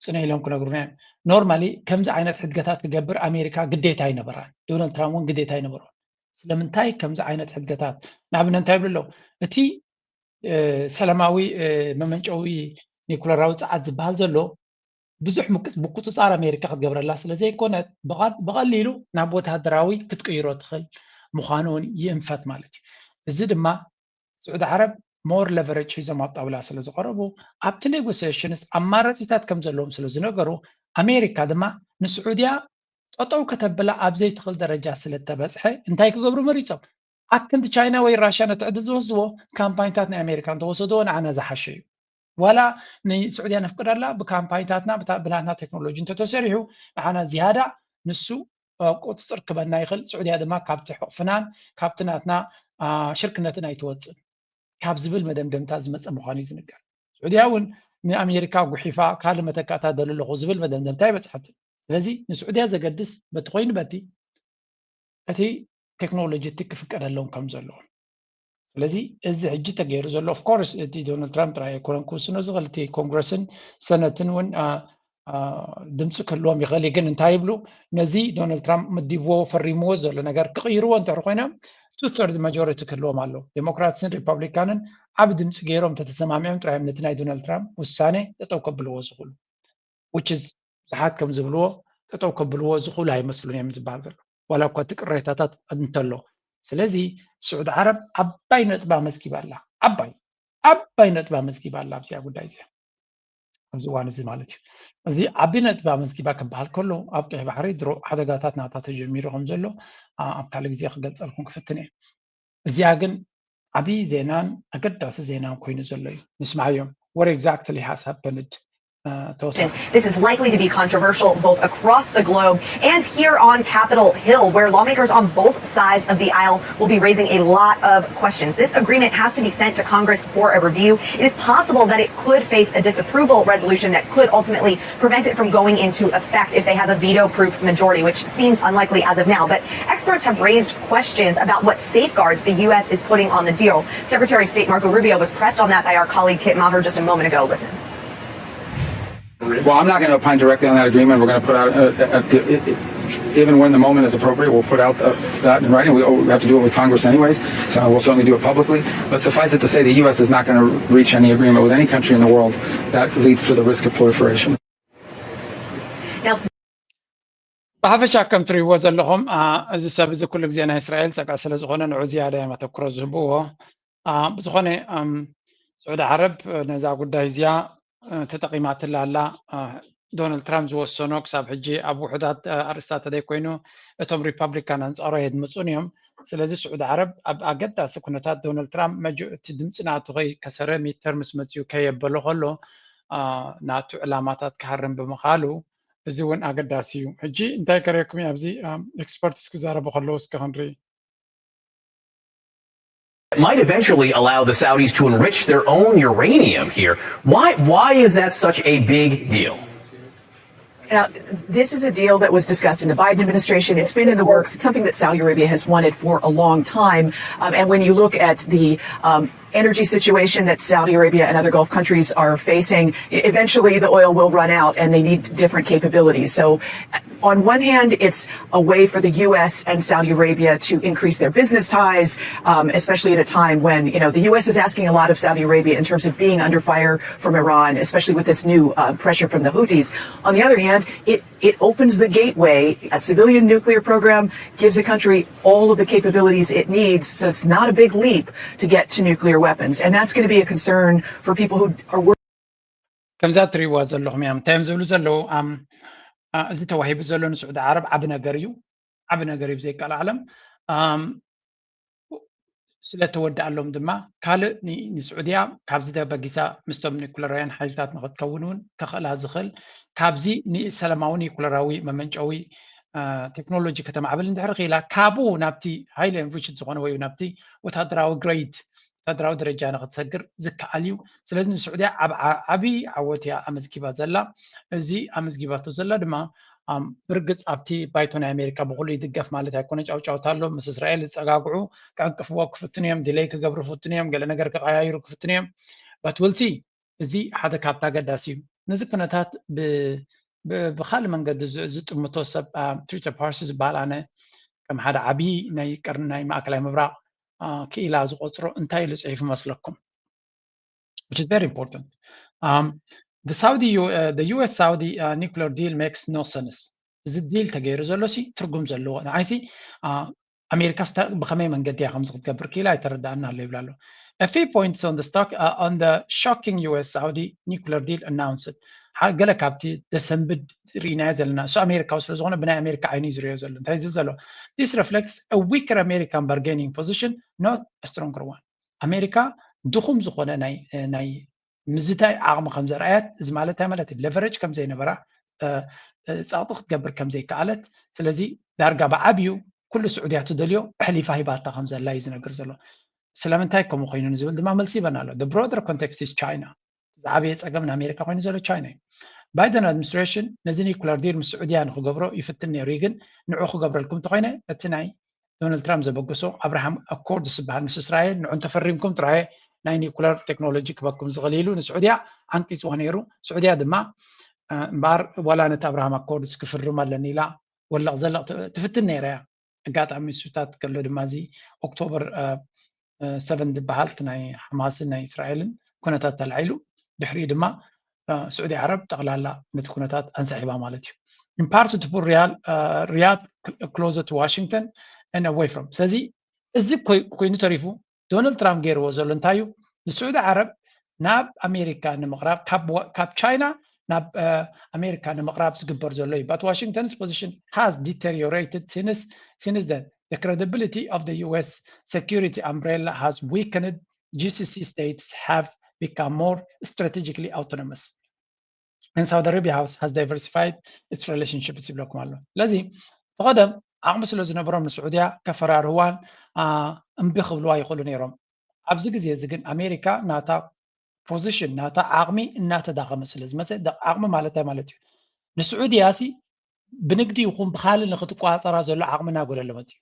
ፅነ ኢሎም ክነግሩና እዮም። ኖርማሊ ከምዚ ዓይነት ሕድገታት ክገብር ኣሜሪካ ግዴታ ኣይነበራን። ዶናልድ ትራምፕ እውን ግዴታ ኣይነበሮን። ስለምንታይ ከምዚ ዓይነት ሕድገታት? ንኣብነት እንታይ ይብሉ ኣለዉ? እቲ ሰላማዊ መመንጨዊ ኒኩለራዊ ፀዓት ዝበሃል ዘሎ ብዙሕ ምቁፅፃር ኣሜሪካ ክትገብረላ ስለዘይኮነት ብቐሊሉ ናብ ወታደራዊ ክትቅይሮ ትኽእል ምዃኑ እውን ይእንፈት ማለት እዩ። እዚ ድማ ስዑዲ ዓረብ ሞር ለቨረጅ ሒዞም ኣብ ጣውላ ስለ ዝቐረቡ ኣብቲ ኔጎሲሽንስ ኣማራፂታት ከም ዘለዎም ስለ ዝነገሩ ኣሜሪካ ድማ ንስዑድያ ጠጠው ከተብላ ኣብ ዘይትኽእል ደረጃ ስለ እተበፅሐ እንታይ ክገብሩ መሪፆም? ኣክንዲ ቻይና ወይ ራሽያ ነቲ ዕድል ዝወስድዎ ካምፓኒታት ናይ ኣሜሪካ እንተወሰድዎ ንዓና ዝሓሸ እዩ። ዋላ ንስዑድያ ነፍቅደላ ብካምፓኒታትና ብናትና ቴክኖሎጂ እንተተሰሪሑ ንዓና ዝያዳ ንሱ ቁፅፅር ክበና ይኽእል። ስዑድያ ድማ ካብቲ ሕቕፍናን ካብቲ ናትና ሽርክነትን ኣይትወፅን ካብ ዝብል መደምደምታ ዝመፀ ምዃኑ እዩ ዝንገር። ስዑድያ እውን ንኣሜሪካ ጉሒፋ ካልእ መተካእታ ደሊ ኣለኹ ዝብል መደምደምታ ኣይበፅሐትን። ስለዚ ንስዑድያ ዘገድስ በቲ ኮይኑ በቲ እቲ ቴክኖሎጂ እቲ ክፍቀደሎም ከም ዘለዎ። ስለዚ እዚ ሕጂ ተገይሩ ዘሎ ኦፍኮርስ እቲ ዶናልድ ትራምፕ ጥራይ ኣይኮነን ክውስኖ ዝኽእል፣ እቲ ኮንግረስን ሰነትን እውን ድምፂ ክህልዎም ይኽእል እዩ። ግን እንታይ ይብሉ? ነዚ ዶናልድ ትራምፕ መዲብዎ ፈሪምዎ ዘሎ ነገር ክቕይርዎ እንድሕር ኮይኖም ቱ ሰርድ ማጆሪቲ ክህልዎም ኣለዎ። ዴሞክራትስን ሪፐብሊካንን ዓብ ድምፂ ገይሮም እንተተሰማሚዖም ጥራይ ነቲ ናይ ዶናልድ ትራምፕ ውሳኔ ጠጠው ከብልዎ ዝኽእሉ። Which is ብዙሓት ከም ዝብልዎ ጠጠው ከብልዎ ዝኽእሉ ኣይመስሉን እዮም ዝበሃል ዘሎ ዋላ እኳ እቲ ቅሬታታት እንተሎ። ስለዚ ስዑዲ ዓረብ ዓባይ ነጥባ መዝጊባ ኣላ። ዓባይ ዓባይ ነጥባ መዝጊባ ኣላ ኣብዚኣ ጉዳይ እዚኣ ኣብዚ እዋን እዚ ማለት እዩ። እዚ ዓቢ ነጥባ መዝጊባ ክበሃል ከሎ ኣብ ቀይሕ ባሕሪ ድሮ ሓደጋታት ናታ ተጀሚሩ ከም ዘሎ ኣብ ካልእ ግዜ ክገልጸልኩም ክፍትን እየ። እዚኣ ግን ዓቢ ዜናን ኣገዳሲ ዜናን ኮይኑ ዘሎ እዩ። ንስማዓዮም። What exactly has happened? This is likely to be controversial both across the globe and here on Capitol Hill, where lawmakers on both sides of the aisle will be raising a lot of questions. This agreement has to be sent to Congress for a review. It is possible that it could face a disapproval resolution that could ultimately prevent it from going into effect if they have a veto proof majority, which seems unlikely as of now. But experts have raised questions about what safeguards the U S is putting on the deal. Secretary of State Marco Rubio was pressed on that by our colleague Kit Maher just a moment ago. Listen. Well, I'm not going to opine directly on that agreement. We're going to put out, uh, uh, uh, even when the moment is appropriate, we'll put out uh, that in writing. We, we have to do it with Congress anyways, so we'll certainly do it publicly. But suffice it to say, the U S is not going to reach any agreement with any country in the world that leads to the risk of proliferation. Now, ብሓፈሻ ከም ትሪእዎ ዘለኹም፣ አ፣ እዚ ሰብ እዚ ኩሉ ግዜ ናይ እስራኤል ጸግዒ ስለ ዝኾነ ንዑ ዝያዳ እዮም ኣተኩሮ ዝህብዎ። አ፣ ብዝኾነ፣ ኣም፣ ስዑዲ ዓረብ ነዛ ጉዳይ እዚኣ፣ እ፣ ተጠቒማትላ ኣላ። እ፣ ዶናልድ ትራምፕ ዝወሰኖ ክሳብ ሕጂ ኣብ ውሑዳት፣ እ፣ ኣርእስታት ተዘይኮይኑ እቶም ሪፓብሊካን ኣንጻሩ ኣየድምጹን እዮም። ስለዚ ስዑዲ ዓረብ ኣብ ኣገዳሲ ኩነታት ዶናልድ ትራምፕ መጆ-፣ እቲ ድምጺ ናቱ ከይከሰረ ሚድተርምስ መጺኡ ከየበሎ ከሎ፣ እ፣ ናቱ ዕላማታት ክሃርም ብምኽኣሉ እዚ እውን ኣገዳሲ እዩ። ሕጂ እንታይ ከርእየኩም እዩ ኣብዚ፣ እ፣ ኤክስፐርትስ ክዛረቡ ከለዉ እስኪ ክንርኢ። It might eventually allow the Saudis to enrich their own uranium here. Why, why is that such a big deal? Now, this is a deal that was discussed in the Biden administration. It's been in the works. It's something that Saudi Arabia has wanted for a long time. Um, and when you look at the um, energy situation that Saudi Arabia and other Gulf countries are facing, e- eventually the oil will run out and they need different capabilities. So, on one hand, it's a way for the U S and Saudi Arabia to increase their business ties, um, especially at a time when, you know, the U S is asking a lot of Saudi Arabia in terms of being under fire from Iran, especially with this new uh, pressure from the Houthis. On the other hand, it it opens the gateway. A civilian nuclear program gives a country all of the capabilities it needs, so it's not a big leap to get to nuclear weapons. And that's going to be a concern for people who are worried. ከምዛ ትሪእዋ ዘለኹም እዮም እንታይ እዮም ዝብሉ ዘለዉ። ኣም፣ አ፣ እዚ ተዋሂቡ ዘሎ ንስዑዲ ዓረብ ዓቢ ነገር እዩ። ዓቢ ነገር እዩ ብዘይካል ዓለም። ኣም፣ ስለተወድኣሎም ድማ ካልእ ን- ንስዑድያ ካብዚ ተበጊሳ ምስቶም ኒኩለራውያን ሓይልታት ንክትከውን እውን ከኽእላ ዝኽእል፣ ካብዚ ንሰላማዊ ኒኩለራዊ መመንጨዊ፣ አ፣ ቴክኖሎጂ ከተማዕብል እንድሕር ክኢላ፣ ካብኡ ናብቲ ሃይሊ ኤንሪችድ ዝኾነ ወይ ናብቲ ወታደራዊ ግሬድ፣ ወታደራዊ ደረጃ ንክትሰግር ዝከኣል እዩ። ስለዚ ንስዑድያ ኣብ ዓ- ዓብዪ ዓወት እያ ኣመዝጊባ ዘላ። እዚ ኣመዝጊባቶ ዘላ ድማ፣ ኣም፣ ብርግጽ ኣብቲ ባይቶ ናይ ኣሜሪካ ብኩሉ ይድገፍ ማለት ኣይኮነ። ጫውጫውታ ኣሎ። ምስ እስራኤል ዝጸጋግዑ ክዕንቅፍዎ ክፍትኑ እዮም፣ ዲለይ ክገብሩ ክፍትኑ እዮም፣ ገለ ነገር ክቀያይሩ ክፍትኑ እዮም። በት ውልሲ እዚ ሓደ ካብቲ ኣገዳሲ እዩ። ነዚ ኩነታት ብ- ብ- ብካልእ መንገዲ ዝ- ዝጥምቶ ሰብ፣ አ፣ ትሪተር ፓርሲ ዝበሃል ኣነ ከም ሓደ ዓብዪ ናይ ቀርኒ ናይ ማእከላይ ምብራቕ፣ አ፣ ክኢላ ዝቆጽሮ እንታይ ኢሉ ጽሒፉ መስለኩም? Which is very important. Um, the Saudi, U- uh, the U S Saudi uh, nuclear deal makes no sense. እዚ ዲል ተገይሩ ዘሎ ሲ ትርጉም ዘለዎ ንዓይሲ፣ አ፣ ኣሜሪካ ስታ- ብኸመይ መንገዲ እያ ከምዚ ክትገብር ክኢላ ኣይተረዳእና ኣሎ ይብላ ኣሎ። A few points on the stock uh, on the shocking U S Saudi nuclear deal announced. ሓ- ገለ ካብቲ ደሰንብድ ርኢናዮ ዘለና እሱ ኣሜሪካዊ ስለ ዝኾነ ብናይ ኣሜሪካ ዓይኒ እዩ ዝሪኦ ዘሎ። እንታይ ዝብል ዘሎ? This reflects a weaker American bargaining position, not a stronger one. ኣሜሪካ ድኹም ዝኾነ ናይ ናይ ምዝታይ ዓቕሚ ከም ዘርኣየት፣ እዚ ማለት እንታይ ማለት እዩ? ሌቨሬጅ ከም ዘይነበራ፣ እ፣ እ፣ ጸቕጢ ክትገብር ከም ዘይከኣለት፣ ስለዚ ዳርጋ ብዓብዩ ኩሉ ስዑድያ ትደልዮ ኣሕሊፋ ሂባታ ከም ዘላ እዩ ዝነግር ዘሎ። ስለምንታይ ከምኡ ኮይኑ ንዝብል ድማ መልሲ ይበና ኣሎ። The broader context is China። ዝዓበየ ጸገም ንኣሜሪካ ኮይኑ ዘሎ ቻይና እዩ። ባይደን ኣድሚኒስትሬሽን ነዚ ኒኩለር ዲል ምስ ስዑድያ ንክገብሮ ይፍትን ነይሩ እዩ፣ ግን ንዑ ክገብረልኩም እንተኮይነ እቲ ናይ ዶናልድ ትራምፕ ዘበገሶ ኣብርሃም ኣኮርድ ዝበሃል ምስ እስራኤል ንዑ እንተፈሪምኩም ጥራየ ናይ ኒኩለር ቴክኖሎጂ ክበኩም ዝኽእል ኢሉ ንስዑድያ ዓንቂፅዎ ነይሩ። ስዑድያ ድማ እ፣ እምበኣር ዋላ ነቲ ኣብርሃም ኣኮርድስ ክፍርም ኣለኒ ኢላ ወለቕ ዘለቕ ት- ትፍትን ነይራ እያ። ኣጋጣሚ እሱታት ከሎ ድማ እዚ ኦክቶበር እ፣ እ፣ ሰቨን ዝበሃል እቲ ናይ ሓማስን ናይ እስራኤልን ኩነታት ተላዒሉ ድሕሪኡ ድማ እ፣ ስዑዲ ዓረብ ጠቕላላ ነቲ ኩነታት ኣንሳሒባ ማለት እዩ። In part to put Riyadh, uh, Riyadh cl- closer to Washington and away from ስለዚ እዚ ኮይ- ኮይኑ ተሪፉ ዶናልድ ትራምፕ ገይርዎ ዘሎ እንታይ እዩ? ንስዑዲ ዓረብ ናብ ኣሜሪካ ንምቕራብ ካብ ዋ- ካብ ቻይና ናብ እ፣ ኣሜሪካ ንምቕራብ ዝግበር ዘሎ እዩ። But Washington's position has deteriorated since since then. The credibility of the U S security umbrella has weakened. G C C states have become more strategically autonomous. And Saudi Arabia has, has diversified its relationships ይብለኩም ኣሎ። ስለዚ ተቐደም ዓቕሚ ስለ ዝነበሮም ንስዑድያ ከፈራርህዋን አ፣ እምቢ ክብልዋ ይኽእሉ ነይሮም። ኣብዚ ግዜ እዚ ግን ኣሜሪካ ናታ ፖዚሽን ናታ ዓቕሚ እናተዳኸመ ስለ ዝመፀ ደ- ዓቕሚ ማለት እንታይ ማለት እዩ? ንስዑድያ ሲ ብንግዲ ይኹን ብካልእ ንክትቆፃፀራ ዘሎ ዓቕሚ እናጎደለ መፅዩ።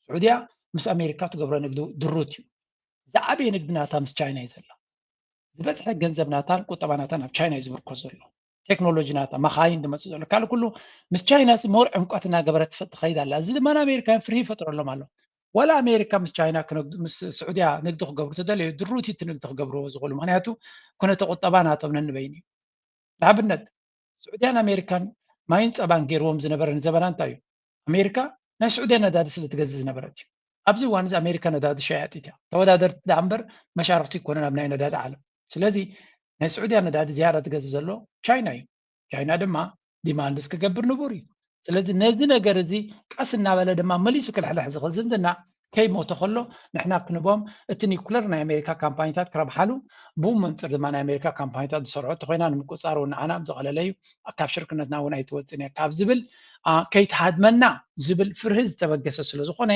ስዑድያ ምስ ኣሜሪካ ትገብሮ ንግዲ ድሩት እዩ። ዝዓበየ ንግዲ ናታ ምስ ቻይና እዩ ዘሎ። ዝበዝሐ ገንዘብ ናታን ቁጠባ ናታን ኣብ ቻይና እዩ ዝምርኮስ ዘሎ። ቴክኖሎጂ ናታ መኻይን ዝመፅእ ዘሎ ካልእ ኩሉ ምስ ቻይና ሲ ሞር ዕምቆት እናገበረት ትፈ- ትኸይድ ኣላ። እዚ ድማ ንኣሜሪካውያን ፍርሂ ይፈጥረሎም ኣሎ። ዋላ ኣሜሪካ ምስ ቻይና ክነግዱ ምስ ስዑድያ ንግዲ ክገብሩ ተደለዩ ድሩት እቲ ንግዲ ክገብርዎ ዝኽእሉ ምክንያቱ ኩነተ ቁጠባ ናቶም ነንበይኑ እዩ። ንኣብነት ስዑድያን ኣሜሪካን ማይን ፀባን ገይርዎም ዝነበረ ንዘበና እንታይ እዩ? ኣሜሪካ ናይ ስዑድያ ነዳዲ ስለ ትገዝእ ዝነበረት እዩ። ኣብዚ እዋን እዚ ኣሜሪካ ነዳዲ ሸያጢት እያ። ተወዳደርቲ ደኣ እምበር መሻርክቲ ይኮነን ኣብ ናይ ነዳዲ ዓለም። ስለዚ ናይ ስዑድያ ነዳዲ ዝያዳ ትገዝእ ዘሎ ቻይና እዩ። ቻይና ድማ ዲማንድስ ክገብር ንቡር እዩ። ስለዚ ነዚ ነገር እዚ ቀስ እናበለ ድማ መሊሱ ክልሕልሕ ዝኽእል ዝምድና ከይሞተ ከሎ ንሕና ክንቦም እቲ ኒኩለር ናይ ኣሜሪካ ካምፓኒታት ክረብሓሉ ብኡ መንፅር ድማ ናይ ኣሜሪካ ካምፓኒታት ዝሰርሖ እቲ ኮይና ንምቁፃር እውን ንዓና ኣብ ዘቐለለ እዩ። ካብ ሽርክነትና እውን ኣይትወፅን እያ ካብ ዝብል ከይትሃድመና ዝብል ፍርሂ ዝተበገሰ ስለ ዝኾነ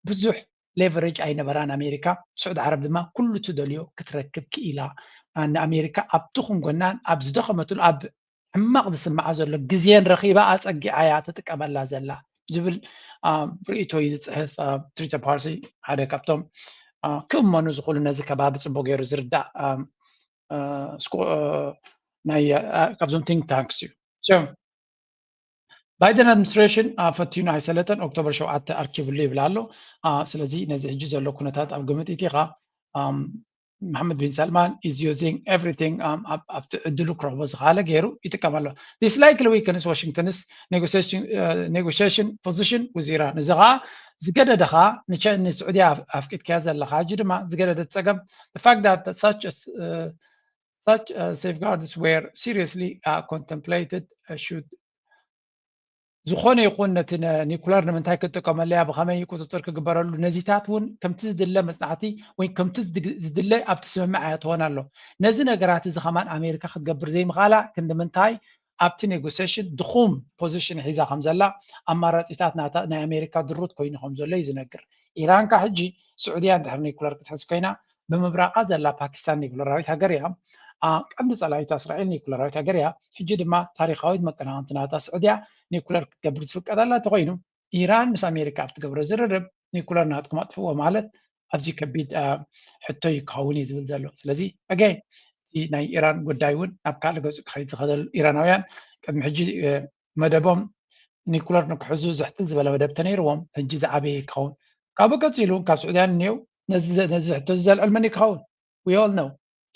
ብዙሕ ሌቨሬጅ ኣይነበራን ኣሜሪካ። ስዑድ ዓረብ ድማ ኩሉ ትደልዮ ክትረክብ ክኢላ። ንኣሜሪካ ኣብ ትኹን ጎናን ኣብ ዝደኸመትሉ ኣብ ሕማቕ ዝስምዓ ዘሎ ግዜን ረኺባ ኣጸጊዓ እያ ትጥቀመላ ዘላ ዝብል ርእይቶ እዩ ዝፅሕፍ ትሪተ ፓርሲ ሓደ ካብቶም ክእመኑ ዝኽእሉ ነዚ ከባቢ ፅቡቅ ገይሩ ዝርዳእ ናይ ካብዞም ቲንክ ታንክስ እዩ። ባይደን ኣድሚኒስትሬሽን ፈቲኑ ኣይሰለጠን ኦክቶበር ሸውዓተ ኣርኪብሉ ይብል ኣሎ። ስለዚ ነዚ ሕጂ ዘሎ ኩነታት ኣብ ግምት ኢቲኻ መሓመድ ቢን ሰልማን is using everything ኣብቲ ዕድሉ ክረኽቦ ዝኽኣለ ገይሩ ይጥቀም ኣሎ። This likely weakens Washington's negotiation position with Iran። እዚ ኸዓ ዝገደደ ኸዓ ንስዑድያ ኣፍቂድካያ ዘለኻ ሕጂ ድማ ዝገደደ ፀገም the fact that such such safeguards were seriously contemplated should ዝኾነ ይኹን ነቲ ኒኩለር ንምንታይ ክትጥቀመለያ ብኸመይ ቁፅፅር ክግበረሉ ነዚታት እውን ከምቲ ዝድለ መፅናዕቲ ወይ ከምቲ ዝድለ ኣብቲ ስምምዕ ኣየእተወን ኣሎ። ነዚ ነገራት እዚ ከማን ኣሜሪካ ክትገብር ዘይምኽኣላ ክንዲ ምንታይ ኣብቲ ኔጎሲሽን ድኹም ፖዚሽን ሒዛ ከም ዘላ ኣማራፂታት ናይ ኣሜሪካ ድሩት ኮይኑ ከም ዘሎ እዩ ዝነግር። ኢራን ካ ሕጂ ስዑድያ እንድሕር ኒኩለር ክትሕዝ ኮይና ብምብራቓ ዘላ ፓኪስታን ኒኩለራዊት ሃገር እያ። ቀንዲ ጸላኢታ እስራኤል ኒኩለራዊት ሃገር እያ። ሕጂ ድማ ታሪኻዊት መቀናቕንቲ ናታ ስዑድያ ኒኩለር ክትገብር ዝፍቀደላ እንተኾይኑ ኢራን ምስ ኣሜሪካ ኣብ ትገብሮ ዝርርብ ኒኩለር ናትኩም ኣጥፍዎ ማለት ኣዝዩ ከቢድ ሕቶ እዩ ክኸውን እዩ ዝብል ዘሎ። ስለዚ ኣገይ እቲ ናይ ኢራን ጉዳይ እውን ናብ ካልእ ገፁ ክኸይድ ዝኽእል ኢራናውያን ቅድሚ ሕጂ መደቦም ኒኩለር ንክሕዙ ዝሕትል ዝበለ መደብ ተነይርዎም ሕጂ ዝዓበየ ክኸውን ካብኡ ቀፂሉ ካብ ስዑድያን እኒው ነዚ ሕቶ እዚ ዘልዕል መን ክኸውን we all know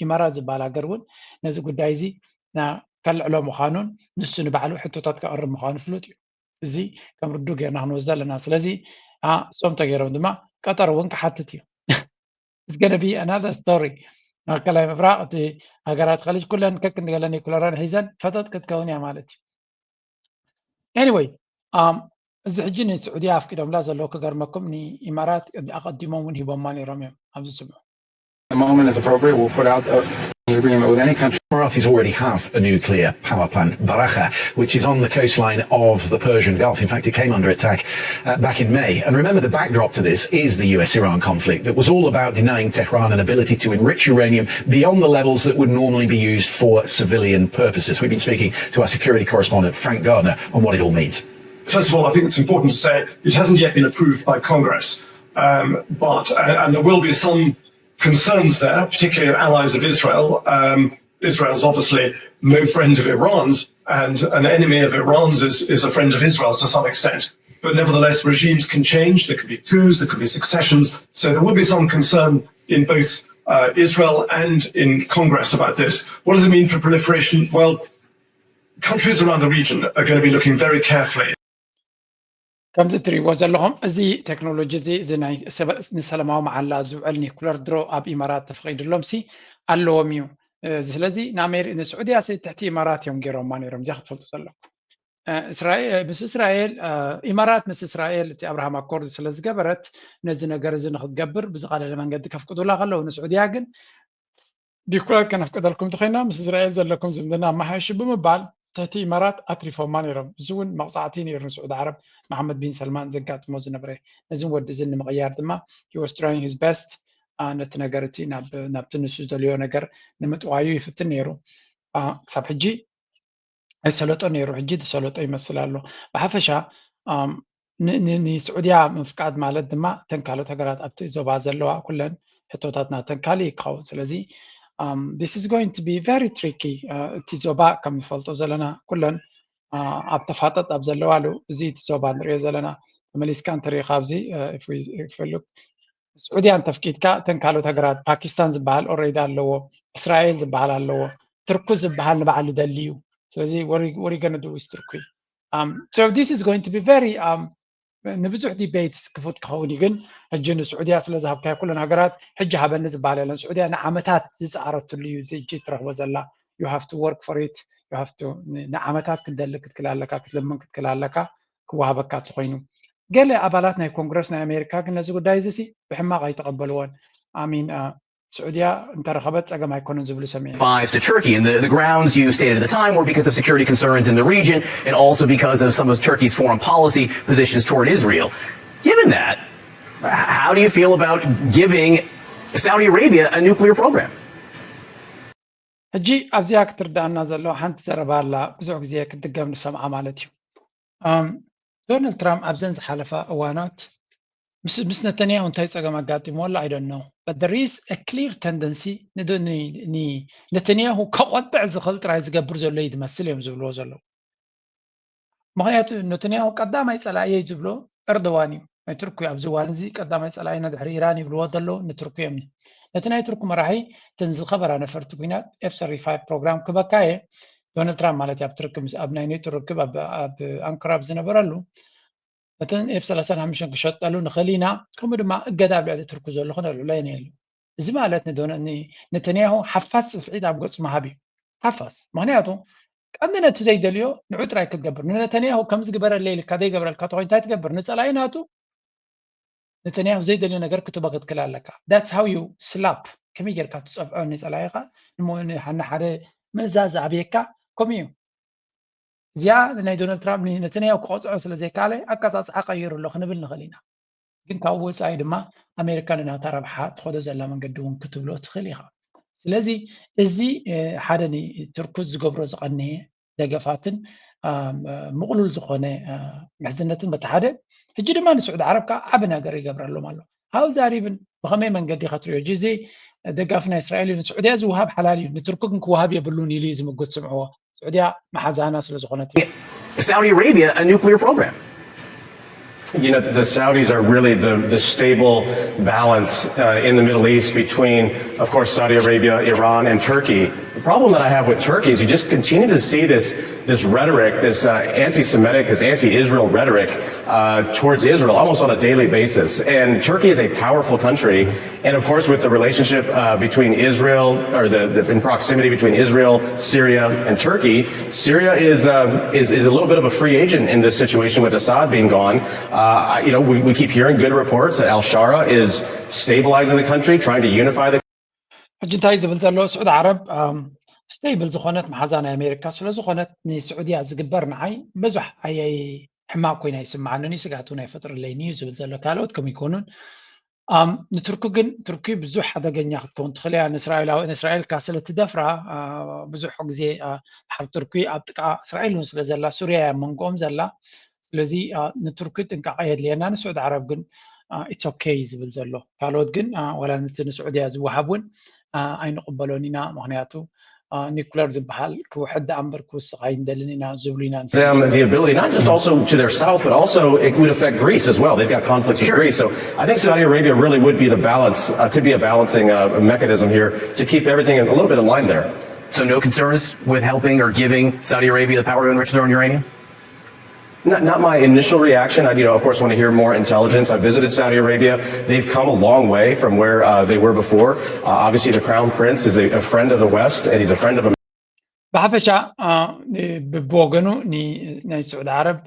ኢማራት ዝበሃል ሃገር እውን ነዚ ጉዳይ እዚ ከልዕሎ ምዃኑን ንሱ ንባዕሉ ሕቶታት ከቕርብ ምዃኑ ፍሉጥ እዩ። እዚ ከም ርዱ ጌርና ክንወስዶ ኣለና። ስለዚ እሶም ተገይሮም ድማ ቀጠር እውን ክሓትት እዩ። It's gonna be another story። ማእከላይ ምብራቕ እቲ ሃገራት ከሊጅ ኩለን ከክንዲ ገለ ኒኩለረን ሒዘን ፈጠጥ ክትከውን እያ ማለት እዩ። Anyway እዚ ሕጂ ንስዑድያ ኣፍቂዶምላ ዘለዉ ክገርመኩም ንኢማራት ኣቐዲሞም እውን ሂቦማ ነይሮም እዮም። ኣብዚ ስምዑ። The moment is appropriate. We'll put out the agreement with any country. Emiratis already have a nuclear power plant, Barakha, which is on the coastline of the Persian Gulf. In fact, it came under attack uh, back in May. And remember, the backdrop to this is the U S Iran conflict that was all about denying Tehran an ability to enrich uranium beyond the levels that would normally be used for civilian purposes. We've been speaking to our security correspondent, Frank Gardner, on what it all means. First of all, I think it's important to say it hasn't yet been approved by Congress. Um, but uh, and there will be some concerns there, particularly of allies of Israel. Um, Israel's obviously no friend of Iran's, and an enemy of Iran's is, is a friend of Israel to some extent. But nevertheless, regimes can change. There can be coups, there can be successions. So there will be some concern in both uh, Israel and in Congress about this. What does it mean for proliferation? Well, countries around the region are going to be looking very carefully. ከምዚ እትሪእዎ ዘለኹም እዚ ቴክኖሎጂ እዚ እዚ ናይ ንሰላማዊ መዓላ ዝውዕል ኒኩለር ድሮ ኣብ ኢማራት ተፈቒድሎም ሲ ኣለዎም እዩ። ስለዚ ንስዑድያ ሲ ትሕቲ ኢማራት እዮም ገይሮማ ነይሮም። እዚኣ ክትፈልጡ ዘለኩም። ምስ እስራኤል ኢማራት ምስ እስራኤል እቲ ኣብርሃም ኣኮርድ ስለ ዝገበረት ነዚ ነገር እዚ ንክትገብር ብዝቐለለ መንገዲ ከፍቅዱላ ከለዉ ንስዑድያ ግን ዲኩለር ከነፍቅደልኩም እንተኮይና ምስ እስራኤል ዘለኩም ዝምድና ኣመሓይሹ ብምባል ትሕቲ ኢማራት ኣትሪፎማ ነይሮም። እዚ እውን መቕፃዕቲ ነይሩ ንስዑድ ዓረብ መሓመድ ቢን ሰልማን ዘጋጥሞ ዝነበረ። ነዚ ወዲ እዚ ንምቕያር ድማ he was trying his best ነቲ ነገር እቲ ናብቲ ንሱ ዝደልዮ ነገር ንምጥዋዩ ይፍትን ነይሩ። ክሳብ ሕጂ ኣይሰለጦ ነይሩ፣ ሕጂ ዝሰለጦ ይመስል ኣሎ። ብሓፈሻ ንስዑድያ ምፍቃድ ማለት ድማ እተን ካልኦት ሃገራት ኣብቲ ዞባ ዘለዋ ኩለን ሕቶታት ናተን ካልእ ክኸውን። ስለዚ this is going to be very tricky። እቲ ዞባ ከም ንፈልጦ ዘለና ኩለን ኣብ ተፋጠጥ ኣብ ዘለዋሉ እዚ እቲ ዞባ ንሪኦ ዘለና ተመሊስካ እንተሪኢኻ ኣብዚ ይፈልግ ስዑድያ እንተፍቂድካ እተን ካልኦት ሃገራት ፓኪስታን ዝበሃል ኦሬዲ ኣለዎ፣ እስራኤል ዝበሃል ኣለዎ፣ ትርኩ ዝበሃል ንባዕሉ ደሊ እዩ። ስለዚ ወሪገነ ድዊስ ትርኩ So this is going to be very ንብዙሕ ዲቤትስ ክፉት ክኸውን እዩ። ግን ሕጂ ንስዑድያ ስለ ዝሃብካዮ ኩለን ሃገራት ሕጂ ሃበኒ ዝበሃል የለን። ስዑድያ ንዓመታት ዝፀዓረትሉ እዩ እዚ ሕጂ ትረኽቦ ዘላ። You have to work for it። ንዓመታት ክትደሊ ክትክል ኣለካ፣ ክትልምን ክትክል ኣለካ ክወሃበካ እንተኮይኑ። ገለ ኣባላት ናይ ኮንግረስ ናይ ኣሜሪካ ግን ነዚ ጉዳይ እዚ ብሕማቕ ኣይተቐበልዎን። ኣሚን ስዑድያ እንተረኸበት ፀገም ኣይኮነን ዝብሉ ሰሚዐ። Five to Turkey, and the, the grounds you stated at the time were because of security concerns in the region and also because of some of Turkey's foreign policy positions toward Israel. Given that, how do you feel about giving Saudi Arabia a nuclear program? ሕጂ ኣብዚኣ ክትርዳእና ዘሎ ሓንቲ ዘረባ ኣላ፣ ብዙሕ ግዜ ክትድገም ንሰምዓ ማለት እዩ። ዶናልድ ትራምፕ ኣብዘን ዝሓለፋ እዋናት ምስ ነተንያሁ እንታይ ፀገም ኣጋጢሞ ኣሎ ኣይደኖ። But there is a clear tendency ነተንያሁ ከቆጥዕ ዝኽእል ጥራይ ዝገብር ዘሎ እዩ ዝመስል እዮም ዝብልዎ ዘለዉ። ምክንያቱ ነተንያሁ ቀዳማይ ፀላእየይ ዝብሎ ኤርዶዋን እዩ። ናይ ቱርኪ ኣብዚ እዋን እዚ ቀዳማይ ፀላእና ድሕሪ ኢራን ይብልዎ ዘለዉ ንቱርኪ እዮም። ነቲ ናይ ቱርኪ መራሒ እተን ዝኸበራ ነፈርቲ ኩናት ኤፍ ሰርቲ ፋይቭ ፕሮግራም ክበካየ ዶናልድ ትራምፕ ማለት ኣብ ቱርኪ ኣብ ናይ ኔቶ ርክብ ኣብ ኣንካራ ኣብ ዝነበረሉ እተን ኤፍ ሰላሳን ሓሙሽተን ክሸጠሉ ንኽእል ኢና፣ ከምኡ ድማ እገዳ ኣብ ልዕሊ ቱርኪ ዘሎ ክነልዕሎ የንየሉ። እዚ ማለት ነተንያሁ ሓፋስ ጽፍዒት ኣብ ገጹ ምሃብ እዩ። ሓፋስ ምክንያቱ ቀንዲ ነቲ ዘይደልዮ ንዑ ጥራይ ክትገብር ንነተንያሁ ከምዚ ግበረለይ ኢልካ ዘይገብረልካ ተኮይኑ እንታይ ትገብር? ንጸላኢ ናቱ ነተንያሁ ዘይደልዮ ነገር ክትቦ ክትክል ኣለካ። That's how you slap። ከመይ ጌርካ ትጸፍዖ ንጸላኢኻ ንሓደ መእዛዝ ኣብየካ ከምኡ እዩ። እዚኣ ናይ ዶናልድ ትራምፕ ነተንያሁ ክቐፅዖ ስለ ዘይከኣለ ኣቀፃፅዓ ቀይሩ ኣሎ ክንብል ንኽእል ኢና። ግን ካብኡ ወፃኢ ድማ ኣሜሪካ ንናታ ረብሓ ትኸዶ ዘላ መንገዲ እውን ክትብሎ ትኽእል ኢኻ። ስለዚ እዚ ሓደ ንቱርኪ ዝገብሮ ዝቐነየ ደገፋትን ምቕሉል ዝኾነ ምሕዝነትን በቲ ሓደ ሕጂ ድማ ንስዑዲ ዓረብ ከዓ ዓቢ ነገር ይገብረሎም ኣሎ። ሃውዛር ኢቭን ብኸመይ መንገዲ ኢኻ ትሪኦ? ሕጂ እዚ ደጋፊ ናይ እስራኤል እዩ ንስዑድያ ዝወሃብ ሓላል እዩ፣ ንቱርኪ ግን ክወሃብ የብሉን ኢሉ እዩ ዝምጉት። ስምዕዎ፣ ስዑድያ መሓዛና ስለ ዝኾነት። Saudi Arabia a nuclear program? You know, the Saudis are really the, the stable balance uh, in the Middle East between, of course, Saudi Arabia, Iran, and Turkey. The problem that I have with Turkey is you just continue to see this this rhetoric, this uh, anti-Semitic, this anti-Israel rhetoric uh, towards Israel almost on a daily basis. And Turkey is a powerful country, and of course, with the relationship uh, between Israel or the, the in proximity between Israel, Syria, and Turkey, Syria is, uh, is is a little bit of a free agent in this situation with Assad being gone. Uh, you know, we, we keep hearing good reports that Al Shara is stabilizing the country, trying to unify the ሕጂ እንታይ ዝብል ዘሎ ስዑዲ ዓረብ ስቴብል ዝኾነት መሓዛ ናይ ኣሜሪካ ስለ ዝኾነት ንስዑድያ ዝግበር ንዓይ ብዙሕ ኣየይ ሕማቅ ኮይና ይስምዓንን እዩ፣ ስግኣት እውን ኣይፈጥረለይን እዩ ዝብል ዘሎ። ካልኦት ከም ይኮኑን ንቱርኪ ግን ቱርኪ ብዙሕ ሓደገኛ ክትከውን ትኽእል እያ ንእስራኤላዊ ንእስራኤል ካ ስለ ትደፍራ ብዙሕ ግዜ ድሓር ቱርኪ ኣብ ጥቃ እስራኤል እውን ስለ ዘላ ሱርያ እያ መንጎኦም ዘላ። ስለዚ ንቱርኪ ጥንቃቐ የድልየና። ንስዑዲ ዓረብ ግን it's okay ዝብል ዘሎ። ካልኦት ግን ዋላ ነቲ ንስዑድያ ዝወሃብ እውን ኣይንቕበሎን ኢና። ምክንያቱ ኒኩለር ዝበሃል ክውሕድ ደኣ እምበር ክውስኽ ኣይንደልን ኢና ዝብሉ ኢና። them the ability, not just also to their south, but also it would affect Greece as well. They've got conflicts with Greece. So I think Saudi Arabia really would be the balance, uh, could be a balancing uh, mechanism here to keep everything a little bit in line there. So no concerns with helping or giving Saudi Arabia the power to enrich their own uranium? Not, not my initial reaction. I, you know, of course, want to hear more intelligence. I visited Saudi Arabia. They've come a long way from where uh, they were before. Uh, obviously, the Crown Prince is a, a friend of the West, and he's a friend of America. ብሓፈሻ ብወገኑ ናይ ስዑዲ ዓረብ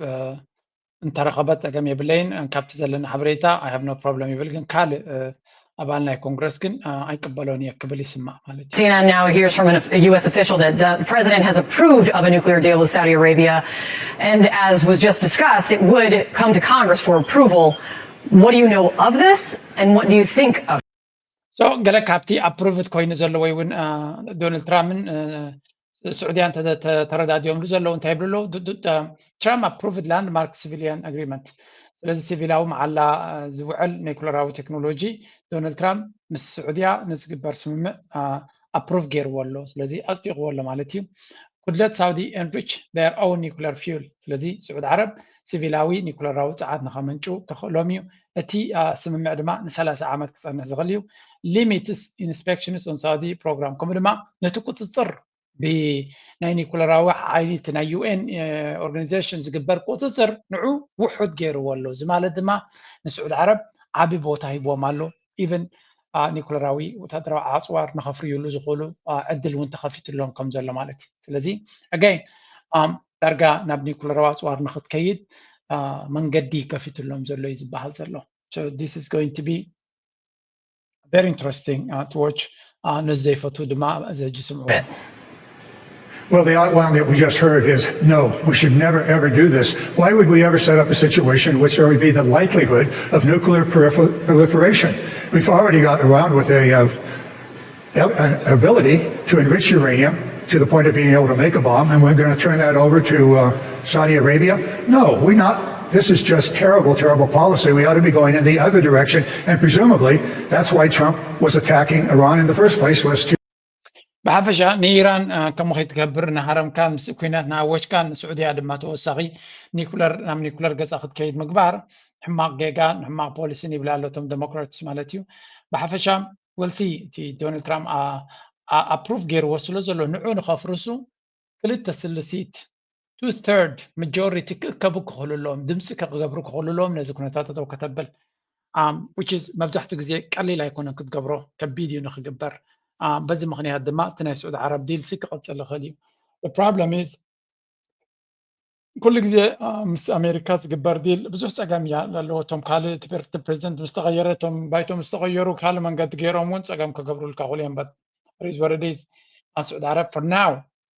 እንተረኸበት ጸገም የብለይን፣ ካብቲ ዘለና ሓበሬታ I have no problem ይብል። ግን ካልእ ኣባል ናይ ኮንግረስ ግን ኣይቅበሎን እየ ክብል ይስማዕ ማለት እዩ። C N N now hears from a U S official that the president has approved of a nuclear deal with Saudi Arabia, and as was just discussed, it would come to Congress for approval. What do you know of this, and what do you think of? So ገለ ካብቲ ኣፕሩቭድ ኮይኑ ዘሎ ወይ እውን ዶናልድ ትራምፕን ስዑድያን ተረዳዲኦምሉ ዘለዉ እንታይ ይብሉ ኣለዉ? ትራምፕ ኣፕሩቭድ ላንድማርክ ሲቪሊያን ኣግሪመንት። ስለዚ ሲቪላዊ መዓላ ዝውዕል ኒኩለራዊ ቴክኖሎጂ ዶናልድ ትራምፕ ምስ ስዑድያ ንዝግበር ስምምዕ ኣፕሩቭ ገይርዎ ኣሎ። ስለዚ ኣፅዲቕዎ ኣሎ ማለት እዩ። Could let Saudi enrich their own nuclear fuel። ስለዚ ስዑድ ዓረብ ሲቪላዊ ኒኩለራዊ ፀዓት ንኸመንጩ ከኽእሎም እዩ። እቲ ስምምዕ ድማ ንሰላሳ ዓመት ክፀንሕ ዝኽእል እዩ። Limits inspections on Saudi program ከምኡ ድማ ነቲ ቁፅፅር ብናይ ኒኩለራዊ ሓይሊ እቲ ናይ ዩ ኤን ኦርጋኒዜሽን ዝግበር ቁፅፅር ንዑ ውሑድ ገይርዎ ኣሎ። እዚ ማለት ድማ ንስዑድ ዓረብ ዓቢ ቦታ ሂብዎም ኣሎ። ኢቨን ኒኩለራዊ ወታደራዊ ኣፅዋር ንኸፍርዩሉ ዝኽእሉ ዕድል እውን ተኸፊትሎም ከም ዘሎ ማለት እዩ። ስለዚ ኣጋይን ዳርጋ ናብ ኒኩለራዊ ኣፅዋር ንኽትከይድ መንገዲ ከፊትሎም ዘሎ እዩ ዝበሃል ዘሎ። So this is going to be very interesting to watch. ነዚ ዘይፈቱ ድማ እዚ ሕጂ ስምዑ። Well, the outline that we just heard is no, we should never ever do this. Why would we ever set up a situation in which there would be the likelihood of nuclear proliferation? We've already got Iran with a uh, an ability to enrich uranium to the point of being able to make a bomb, and we're going to turn that over to uh, Saudi Arabia? No, we're not. This is just terrible, terrible policy. We ought to be going in the other direction, and presumably that's why Trump was attacking Iran in the first place, was to ብሓፈሻ ንኢራን ከምኡ ከይትገብር ንሃረምካን ምስ ኩናት ንኣወጅካን ንስዑድያ ድማ ተወሳኺ ኒኩለር ናብ ኒኩለር ገፃ ክትከይድ ምግባር ሕማቕ ጌጋን ሕማቕ ፖሊሲን ይብላ ኣሎ እቶም ዴሞክራትስ ማለት እዩ። ብሓፈሻ ወልሲ እቲ ዶናልድ ትራምፕ ኣፕሩቭ ገይርዎ ስለ ዘሎ ንዑ ንኸፍርሱ ክልተ ስልሲት ቱ ተርድ መጆሪቲ ክእከቡ ክኽእሉ ኣለዎም፣ ድምፂ ክገብሩ ክኽእሉ ኣለዎም ነዚ ኩነታት ጠጠው ከተብል። Which is መብዛሕትኡ ግዜ ቀሊል ኣይኮነን ክትገብሮ፣ ከቢድ እዩ ንክግበር። በዚ ምኽንያት ድማ እቲ ናይ ስዑድ ዓረብ ዲል ሲ ክቐፅል ይኽእል እዩ። Problem is ኩሉ ግዜ ምስ ኣሜሪካ ዝግበር ዲል ብዙሕ ፀገም እያ ኣለዎ። እቶም ካልእ እቲ ፕሬዚደንት ምስ ተቐየረ፣ እቶም ባይቶ ምስ ተቐየሩ ካልእ መንገዲ ገይሮም እውን ፀገም ክገብሩልካ ክእሉ እዮም። But it is what it is. ስዑድ ዓረብ for now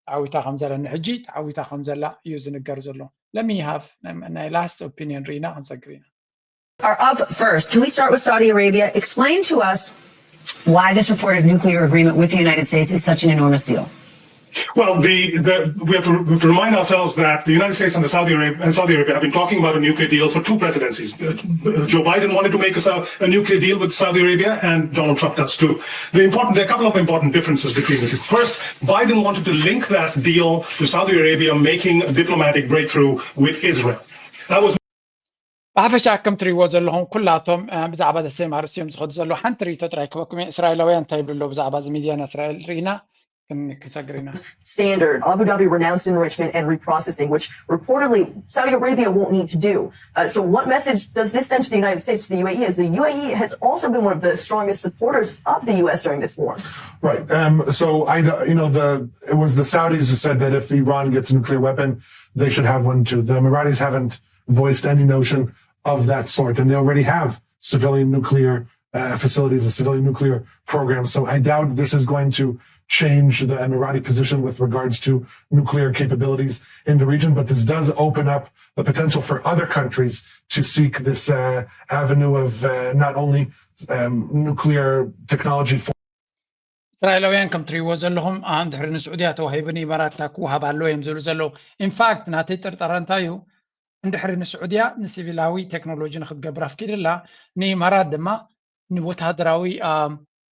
ተዓዊታ ከም ዘላ ንሕጂ ተዓዊታ ከም ዘላ እዩ ዝንገር ዘሎ። Let me have ናይ last opinion ርኢና ክንሰግር ኢና። Are up first. Can we start with Saudi Arabia? Explain to us why this reported nuclear agreement with the United States is such an enormous deal. Well, the, the, we, have to, we have to remind ourselves that the United States and the Saudi Arabia and Saudi Arabia have been talking about a nuclear deal for two presidencies. Uh, Joe Biden wanted to make a, a nuclear deal with Saudi Arabia, and Donald Trump does too. The important, there are a couple of important differences between the two. First, Biden wanted to link that deal to Saudi Arabia making a diplomatic breakthrough with Israel. That was ብሓፈሻ ከም ትሪእዎ ዘለኹም ኩላቶም ብዛዕባ the same ኣርእስቲ እዮም ዝኸዱ ዘለዉ። ሓንቲ ርእይቶ ጥራይ ክበኩም እየ። እስራኤላውያን እንታይ ይብሉ ኣለዉ ብዛዕባ እዚ ሚድያ ናይ እስራኤል ርኢና ክንሰግር ኢና። Standard. Abu Dhabi renounced enrichment and reprocessing, which reportedly Saudi Arabia won't need to do. Uh, so, what message does this send to the United States, to the U A E, as the U A E has also been one of the strongest supporters of the U S during this war? Right. Um, so I, you know, the it was the Saudis who said that if Iran gets a nuclear weapon, they should have one too. The Emiratis haven't voiced any notion of that sort, and they already have civilian nuclear uh, facilities, a civilian nuclear program. So I doubt this is going to change the Emirati position with regards to nuclear capabilities in the region, but this does open up the potential for other countries to seek this uh, avenue of uh, not only um, nuclear technology for እስራኤላውያን ከም ትሪእዎ ዘለኹም እንድሕሪ ንስዑድያ ተዋሂቡ ንኢማራት ክወሃብ ኣለዎ እዮም ዝብሉ ዘለዉ። ኢንፋክት ናተይ ጥርጠራ እንታይ እዩ፣ እንድሕሪ ንስዑድያ ንሲቪላዊ ቴክኖሎጂ ንክትገብር ኣፍቂድላ ንኢማራት ድማ ንወታደራዊ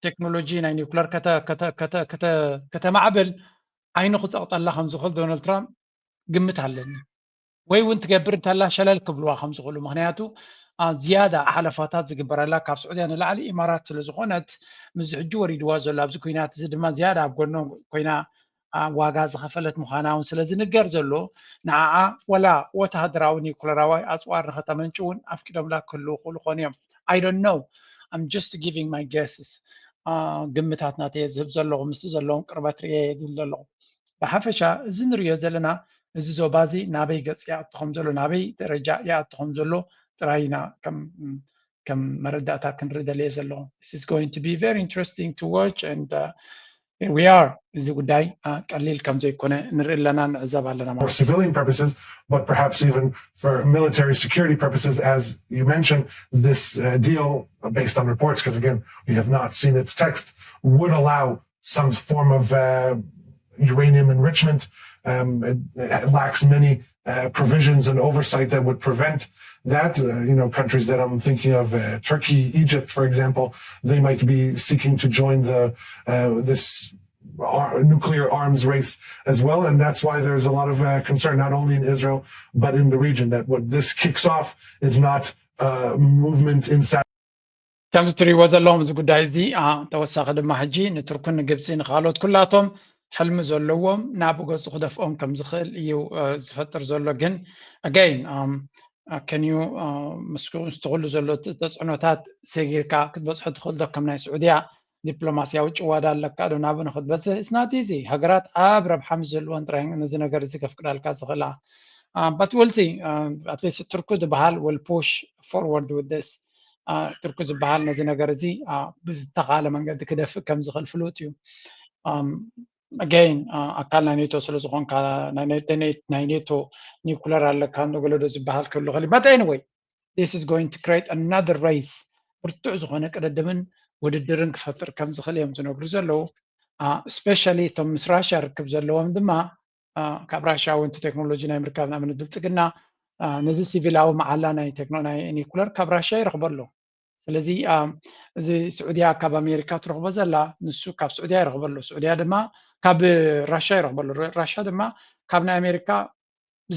ቴክኖሎጂ ናይ ኒውክለር ከተማዕብል ዓይኑ ክፀቕጠላ ከም ዝኽእል ዶናልድ ትራምፕ ግምት ኣለኒ። ወይ እውን ትገብር እንተላ ሸለል ክብልዋ ከም ዝኽእሉ፣ ምክንያቱ ዝያዳ ሓለፋታት ዝግበረላ ካብ ስዑድያ ንላዕሊ ኢማራት ስለ ዝኾነት፣ ምስዚ ሕጂ ወሪድዋ ዘሎ ኣብዚ ኩናት እዚ ድማ ዝያዳ ኣብ ጎኖም ኮይና ዋጋ ዝኸፈለት ምዃና እውን ስለ ዝንገር ዘሎ፣ ንዓኣ ወላ ወተሃደራዊ ኒኩለራዊ ኣፅዋር ንኸተመንጭ እውን ኣፍቂዶምላ ክህልዉ ክኽእሉ ኾኑ እዮም። I don't know. I'm just giving my guesses. ግምታት ናተይ ዝህብ ዘለኹ ምስቲ ዘለዎም ቅርበት ርእየ ዝብል ዘለኹ። ብሓፈሻ እዚ ንሪኦ ዘለና እዚ ዞባ እዚ ናበይ ገፅ ይኣቱ ከም ዘሎ፣ ናበይ ደረጃ ይኣቱ ከም ዘሎ ጥራይ ኢና ከም ከም መረዳእታ ክንርኢ ደልየ ዘለኹ። This is going to be very interesting to watch and uh, here we are. እዚ ጉዳይ ቀሊል ከም ዘይኮነ ንርኢ ኣለና፣ ንዕዘብ ኣለና ማለት እዩ። Civilian purposes, but perhaps even for military security purposes, as you mentioned, this uh, deal, based on reports, because again, we have not seen its text, would allow some form of uh, uranium enrichment. Um, it, it lacks many uh, provisions and oversight that would prevent that. Uh, you know, countries that I'm thinking of, uh, Turkey, Egypt, for example, they might be seeking to join the uh, this nuclear arms race as well, and that's why there's a lot of uh, concern not only in Israel but in the region, that what this kicks off is not a movement inside. ከምዚ ትሪእዎ ዘለኹም እዚ ጉዳይ እዚ ተወሳኺ ድማ ሕጂ ንቱርክን ንግብፂ ንካልኦት ኩላቶም ሕልሚ ዘለዎም ናብ ገጹ ክደፍኦም ከም ዝኽእል እዩ ዝፈጥር ዘሎ። ግን again can you ምስ ኩሉ ዘሎ ተጽዕኖታት ሰጊርካ ክትበጽሖ ትኽእል ዶ? ከም ናይ ስዑድያ ዲፕሎማስያዊ ጭዋዳ ኣለካ ዶ ናብኡ ንክትበጽሕ? It's not easy። ሃገራት ኣብ ረብሓ ምስ ዝህልወን ጥራይ ነዚ ነገር እዚ ከፍቅዳልካ ዝኽእላ። But we'll see። At least ቱርኩ ዝበሃል will push forward with this። ቱርኩ ዝበሃል ነዚ ነገር እዚ ብዝተኻለ መንገዲ ክደፍእ ከም ዝኽእል ፍሉጥ እዩ። Again ኣካል ናይ ኔቶ ስለ ዝኾንካ ናይ ኔቶ ኒኩለር ኣለካ እንዶ ገለ ዶ ዝበሃል ክህሉ ይኽእል እዩ። But anyway this is going to create another race። ብርቱዕ ዝኾነ ቅድድምን ውድድርን ክፈጥር ከም ዝኽእል እዮም ዝነግሩ ዘለዉ። Especially እቶም ምስ ራሽያ ርክብ ዘለዎም ድማ ካብ ራሽያ እውን ቴክኖሎጂ ናይ ምርካብ ንኣብነት ብልጽግና ነዚ ሲቪላዊ መዓላ ናይ ቴክኖ ናይ ኒኩለር ካብ ራሽያ ይረኽቦ ኣሎ። ስለዚ እዚ ስዑድያ ካብ ኣሜሪካ ትረኽቦ ዘላ ንሱ ካብ ስዑድያ ይረኽቦ ኣሎ። ስዑድያ ድማ ካብ ራሽያ ይረኽቦ ኣሎ። ራሽያ ድማ ካብ ናይ ኣሜሪካ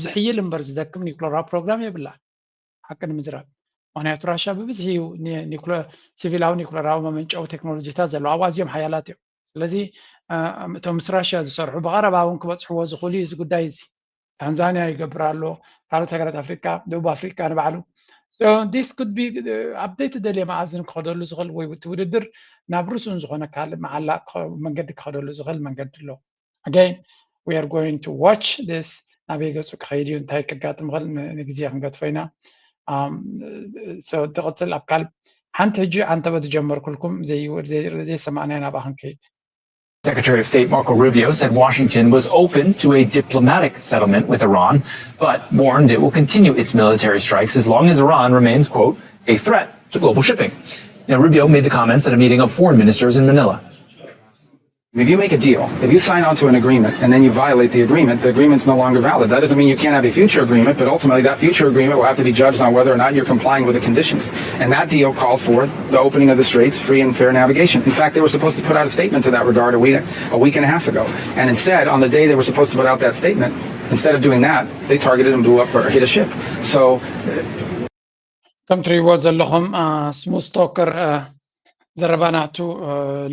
ዝሕይል እምበር ዝደክም ኒኩለራዊ ፕሮግራም የብላን። ሓቂ ንምዝራብ ምክንያቱ ራሽያ ብብዝሒ እዩ ሲቪላዊ ኒኩለራዊ መመንጨዊ ቴክኖሎጂታት ዘለዎ ኣብኡ ኣዝዮም ሓያላት እዮም። ስለዚ እቶም ምስ ራሽያ ዝሰርሑ ብቐረባ እውን ክበፅሕዎ ዝኽእሉ እዩ እዚ ጉዳይ እዚ። ታንዛንያ ይገብር ኣሎ፣ ካልኦት ሃገራት ኣፍሪቃ፣ ደቡብ ኣፍሪቃ ንባዕሉ። This could be ኣብ ዘይተደልየ መኣዝን ክኸደሉ ዝኽእል ወይ እቲ ውድድር ናብ ርሱን ዝኾነ ካልእ መዓላ መንገዲ ክኸደሉ ዝኽእል መንገዲ ኣሎ። Again we are going to watch this። ናበይ ገፁ ክኸይድ እዩ እንታይ ከጋጥም ይኽእል ንግዜ ክንገድፎ ኢና። ትቕፅል ኣብ ካልእ ሓንቲ ሕጂ ኣንተበ ዝጀመርኩልኩም ዘይሰማዕናዮ ናብኣ ክንከይድ። Secretary of State Marco Rubio said Washington was open to a diplomatic settlement with Iran, but warned it will continue its military strikes as long as Iran remains, quote, a threat to global shipping. Now, Rubio made the comments at a meeting of foreign ministers in Manila. If you make a deal, if you sign onto an agreement and then you violate the agreement, the agreement's no longer valid. That doesn't mean you can't have a future agreement, but ultimately that future agreement will have to be judged on whether or not you're complying with the conditions. And that deal called for the opening of the straits, free and fair navigation. In fact, they were supposed to put out a statement to that regard a week, a week and a half ago. And instead, on the day they were supposed to put out that statement, instead of doing that, they targeted and blew up or hit a ship. So ከም ትሪእዎ ዘለኹም ስሙዝ ቶከር ዘረባ ናቱ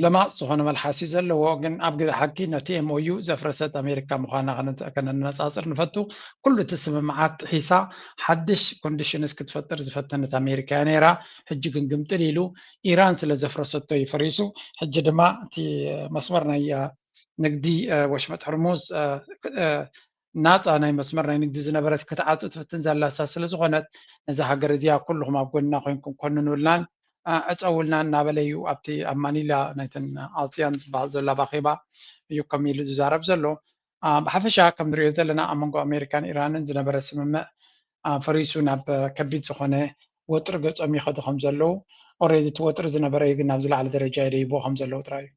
ለማፅ ዝኾነ መልሓስ እዩ ዘለዎ። ግን ኣብ ግዜ ሓቂ ነቲ ኤምኦዩ ዘፍረሰት ኣሜሪካ ምዃና ከነነፃፅር ንፈቱ። ኩሉ እቲ ስምምዓት ጥሒሳ ሓድሽ ኮንዲሽንስ ክትፈጥር ዝፈተነት ኣሜሪካ እያ ነይራ። ሕጂ ግን ግምጥል ኢሉ ኢራን ስለ ዘፍረሰቶ እዩ ፈሪሱ። ሕጂ ድማ እቲ መስመር ናይ ንግዲ ወሽመጥ ሕርሙዝ ናፃ ናይ መስመር ናይ ንግዲ ዝነበረት ክትዓፁ ትፍትን ዘላ እሳ ስለ ዝኾነት ነዛ ሃገር እዚኣ ኩልኹም ኣብ ጎንና ኮይንኩም ኮንኑልናን ዕፀውልናን እናበለ እዩ ኣብቲ ኣብ ማኒላ ናይተን ኣፅያን ዝበሃል ዘሎ ኣባኼባ እዩ ከም ኢሉ ዝዛረብ ዘሎ። ብሓፈሻ ከም ንሪኦ ዘለና ኣብ መንጎ ኣሜሪካን ኢራንን ዝነበረ ስምምዕ ፈሪሱ ናብ ከቢድ ዝኾነ ወጥሪ ገፆም ይኸዱ ከም ዘለዉ ኦሬዲ እቲ ወጥሪ ዝነበረ እዩ ግን ናብ ዝለዓለ ደረጃ ይደይቦ ከም ዘለዉ ጥራይ እዩ።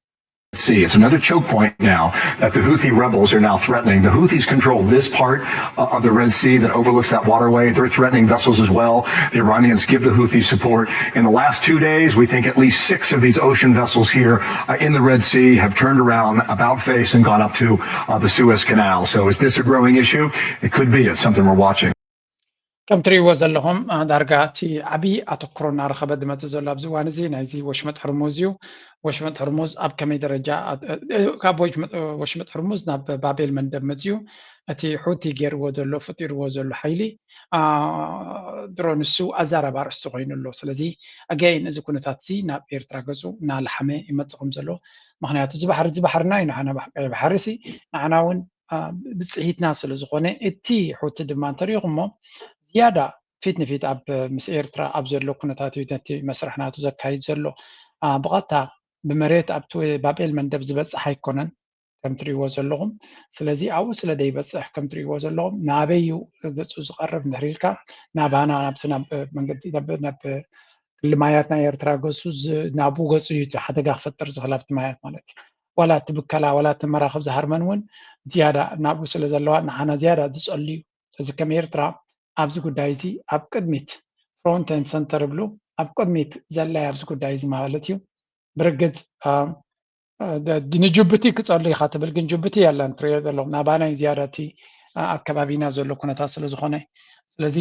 Sea. It's another choke point now that the Houthi rebels are now threatening. The Houthis control this part uh, of the Red Sea that overlooks that waterway. They're threatening vessels as well. The Iranians give the Houthis support. In the last two days, we think at least six of these ocean vessels here uh, in the Red Sea have turned around about face and gone up to uh, the Suez Canal. So is this a growing issue? It could be. It's something we're watching. ከም ትሪእዎ ዘለኹም ዳርጋ እቲ ዓብዪ ኣተኩሮ እናረኸበ ዝመፅእ ዘሎ ኣብዚ እዋን እዚ ናይዚ ወሽመጥ ሕርሙዝ እዩ። ወሽመጥ ሕርሙዝ ኣብ ከመይ ደረጃ ካብ ወሽመጥ ሕርሙዝ ናብ ባቤል መንደብ መፅዩ እቲ ሑቲ ገይርዎ ዘሎ ፈጢርዎ ዘሎ ሓይሊ ድሮ ንሱ ኣዛራቢ ኣርእስቲ ኮይኑ ኣሎ። ስለዚ ኣገይን እዚ ኩነታት እዚ ናብ ኤርትራ ገፁ እናለሓመ ይመፅእ ከም ዘሎ ምክንያቱ እዚ ባሕሪ እዚ ባሕርና እዩ። ንዓና ቀይ ባሕሪ ሲ ንዓና እውን ብፅሒትና ስለ ዝኾነ እቲ ሑቲ ድማ እንተሪኢኹሞ ዝያዳ ፊት ንፊት ኣብ ምስ ኤርትራ ኣብ ዘሎ ኩነታት እዩ ነቲ መስርሕ ናቱ ዘካይድ ዘሎ። ብቐጥታ ብመሬት ኣብቲ ባቤል መንደብ ዝበፅሕ ኣይኮነን ከም ትሪእዎ ዘለኹም። ስለዚ ኣብኡ ስለ ዘይበፅሕ ከም ትሪእዎ ዘለኹም ናበይ እዩ ገፁ ዝቐርብ እንድሕር ኢልካ ናባና ናብቲ ናብ መንገዲ ናብ ክሊ ማያት ናይ ኤርትራ ገፁ ናብኡ ገፁ እዩ ሓደጋ ክፈጥር ዝኽእል ኣብቲ ማያት ማለት እዩ። ዋላ እቲ ብከላ ዋላ እቲ መራኽብ ዝሃርመን እውን ዝያዳ ናብኡ ስለ ዘለዋ ንዓና ዝያዳ ዝፀሉ እዩ። ስለዚ ከም ኤርትራ ኣብዚ ጉዳይ እዚ ኣብ ቅድሚት front and center ይብሉ ኣብ ቅድሚት ዘላ ኣብዚ ጉዳይ እዚ ማለት እዩ። ብርግፅ ንጅቡቲ ክፀሉ ኢኻ ትብል ግን ጅቡቲ የለን ትሪኦ ዘለኹም ናባናይ ዝያዳ እቲ ኣብ ከባቢና ዘሎ ኩነታት ስለ ዝኾነ ስለዚ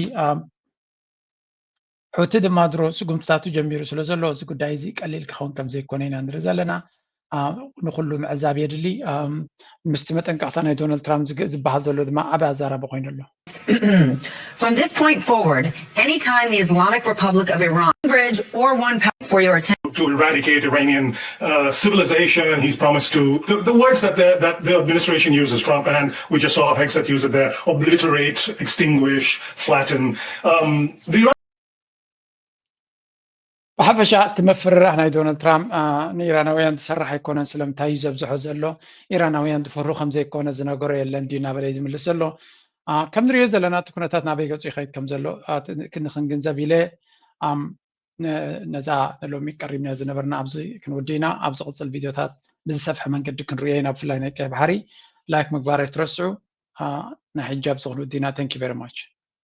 ሑቲ ድማ ድሮ ስጉምትታቱ ጀሚሩ ስለ ዘሎ እዚ ጉዳይ እዚ ቀሊል ክኸውን ከም ዘይኮነ ኢና ንርኢ ዘለና። ንኩሉ ምዕዛብ የድሊ። ምስቲ መጠንቀቕታ ናይ ዶናልድ ትራምፕ ዝበሃል ዘሎ ድማ ዓቢ ኣዛራቢ ኮይኑ ኣሎ። From this point forward, anytime the Islamic Republic of Iran bridge or one power for your attention to eradicate Iranian uh, civilization. He's promised to the, the words that the, that the administration uses, Trump, and we just saw Hegseth use it there: obliterate, extinguish, flatten. Um, the Iran- ብሓፈሻ እቲ መፍርራሕ ናይ ዶናልድ ትራምፕ ንኢራናውያን ዝሰራሕ ኣይኮነን። ስለምንታይ እዩ ዘብዝሖ ዘሎ? ኢራናውያን ዝፈርሁ ከም ዘይኮነ ዝነገሮ የለን ድዩ እናበለ እዩ ዝምልስ ዘሎ። ከም ንሪኦ ዘለና እቲ ኩነታት ናበይ ገፁ ይኸይድ ከም ዘሎ ክንግንዘብ ኢለ ነዛ ንሎሚ ቀሪብና ዝነበርና ኣብዚ ክንወዲ ኢና። ኣብ ዝቕፅል ቪድዮታት ብዝሰፍሐ መንገዲ ክንሪኦ ኢና። ብፍላይ ናይ ቀይ ባሕሪ ላይክ ምግባር ኣይትረስዑ። ናይ ሕጂ ኣብዚ ክንወዲ ኢና። Thank you very much።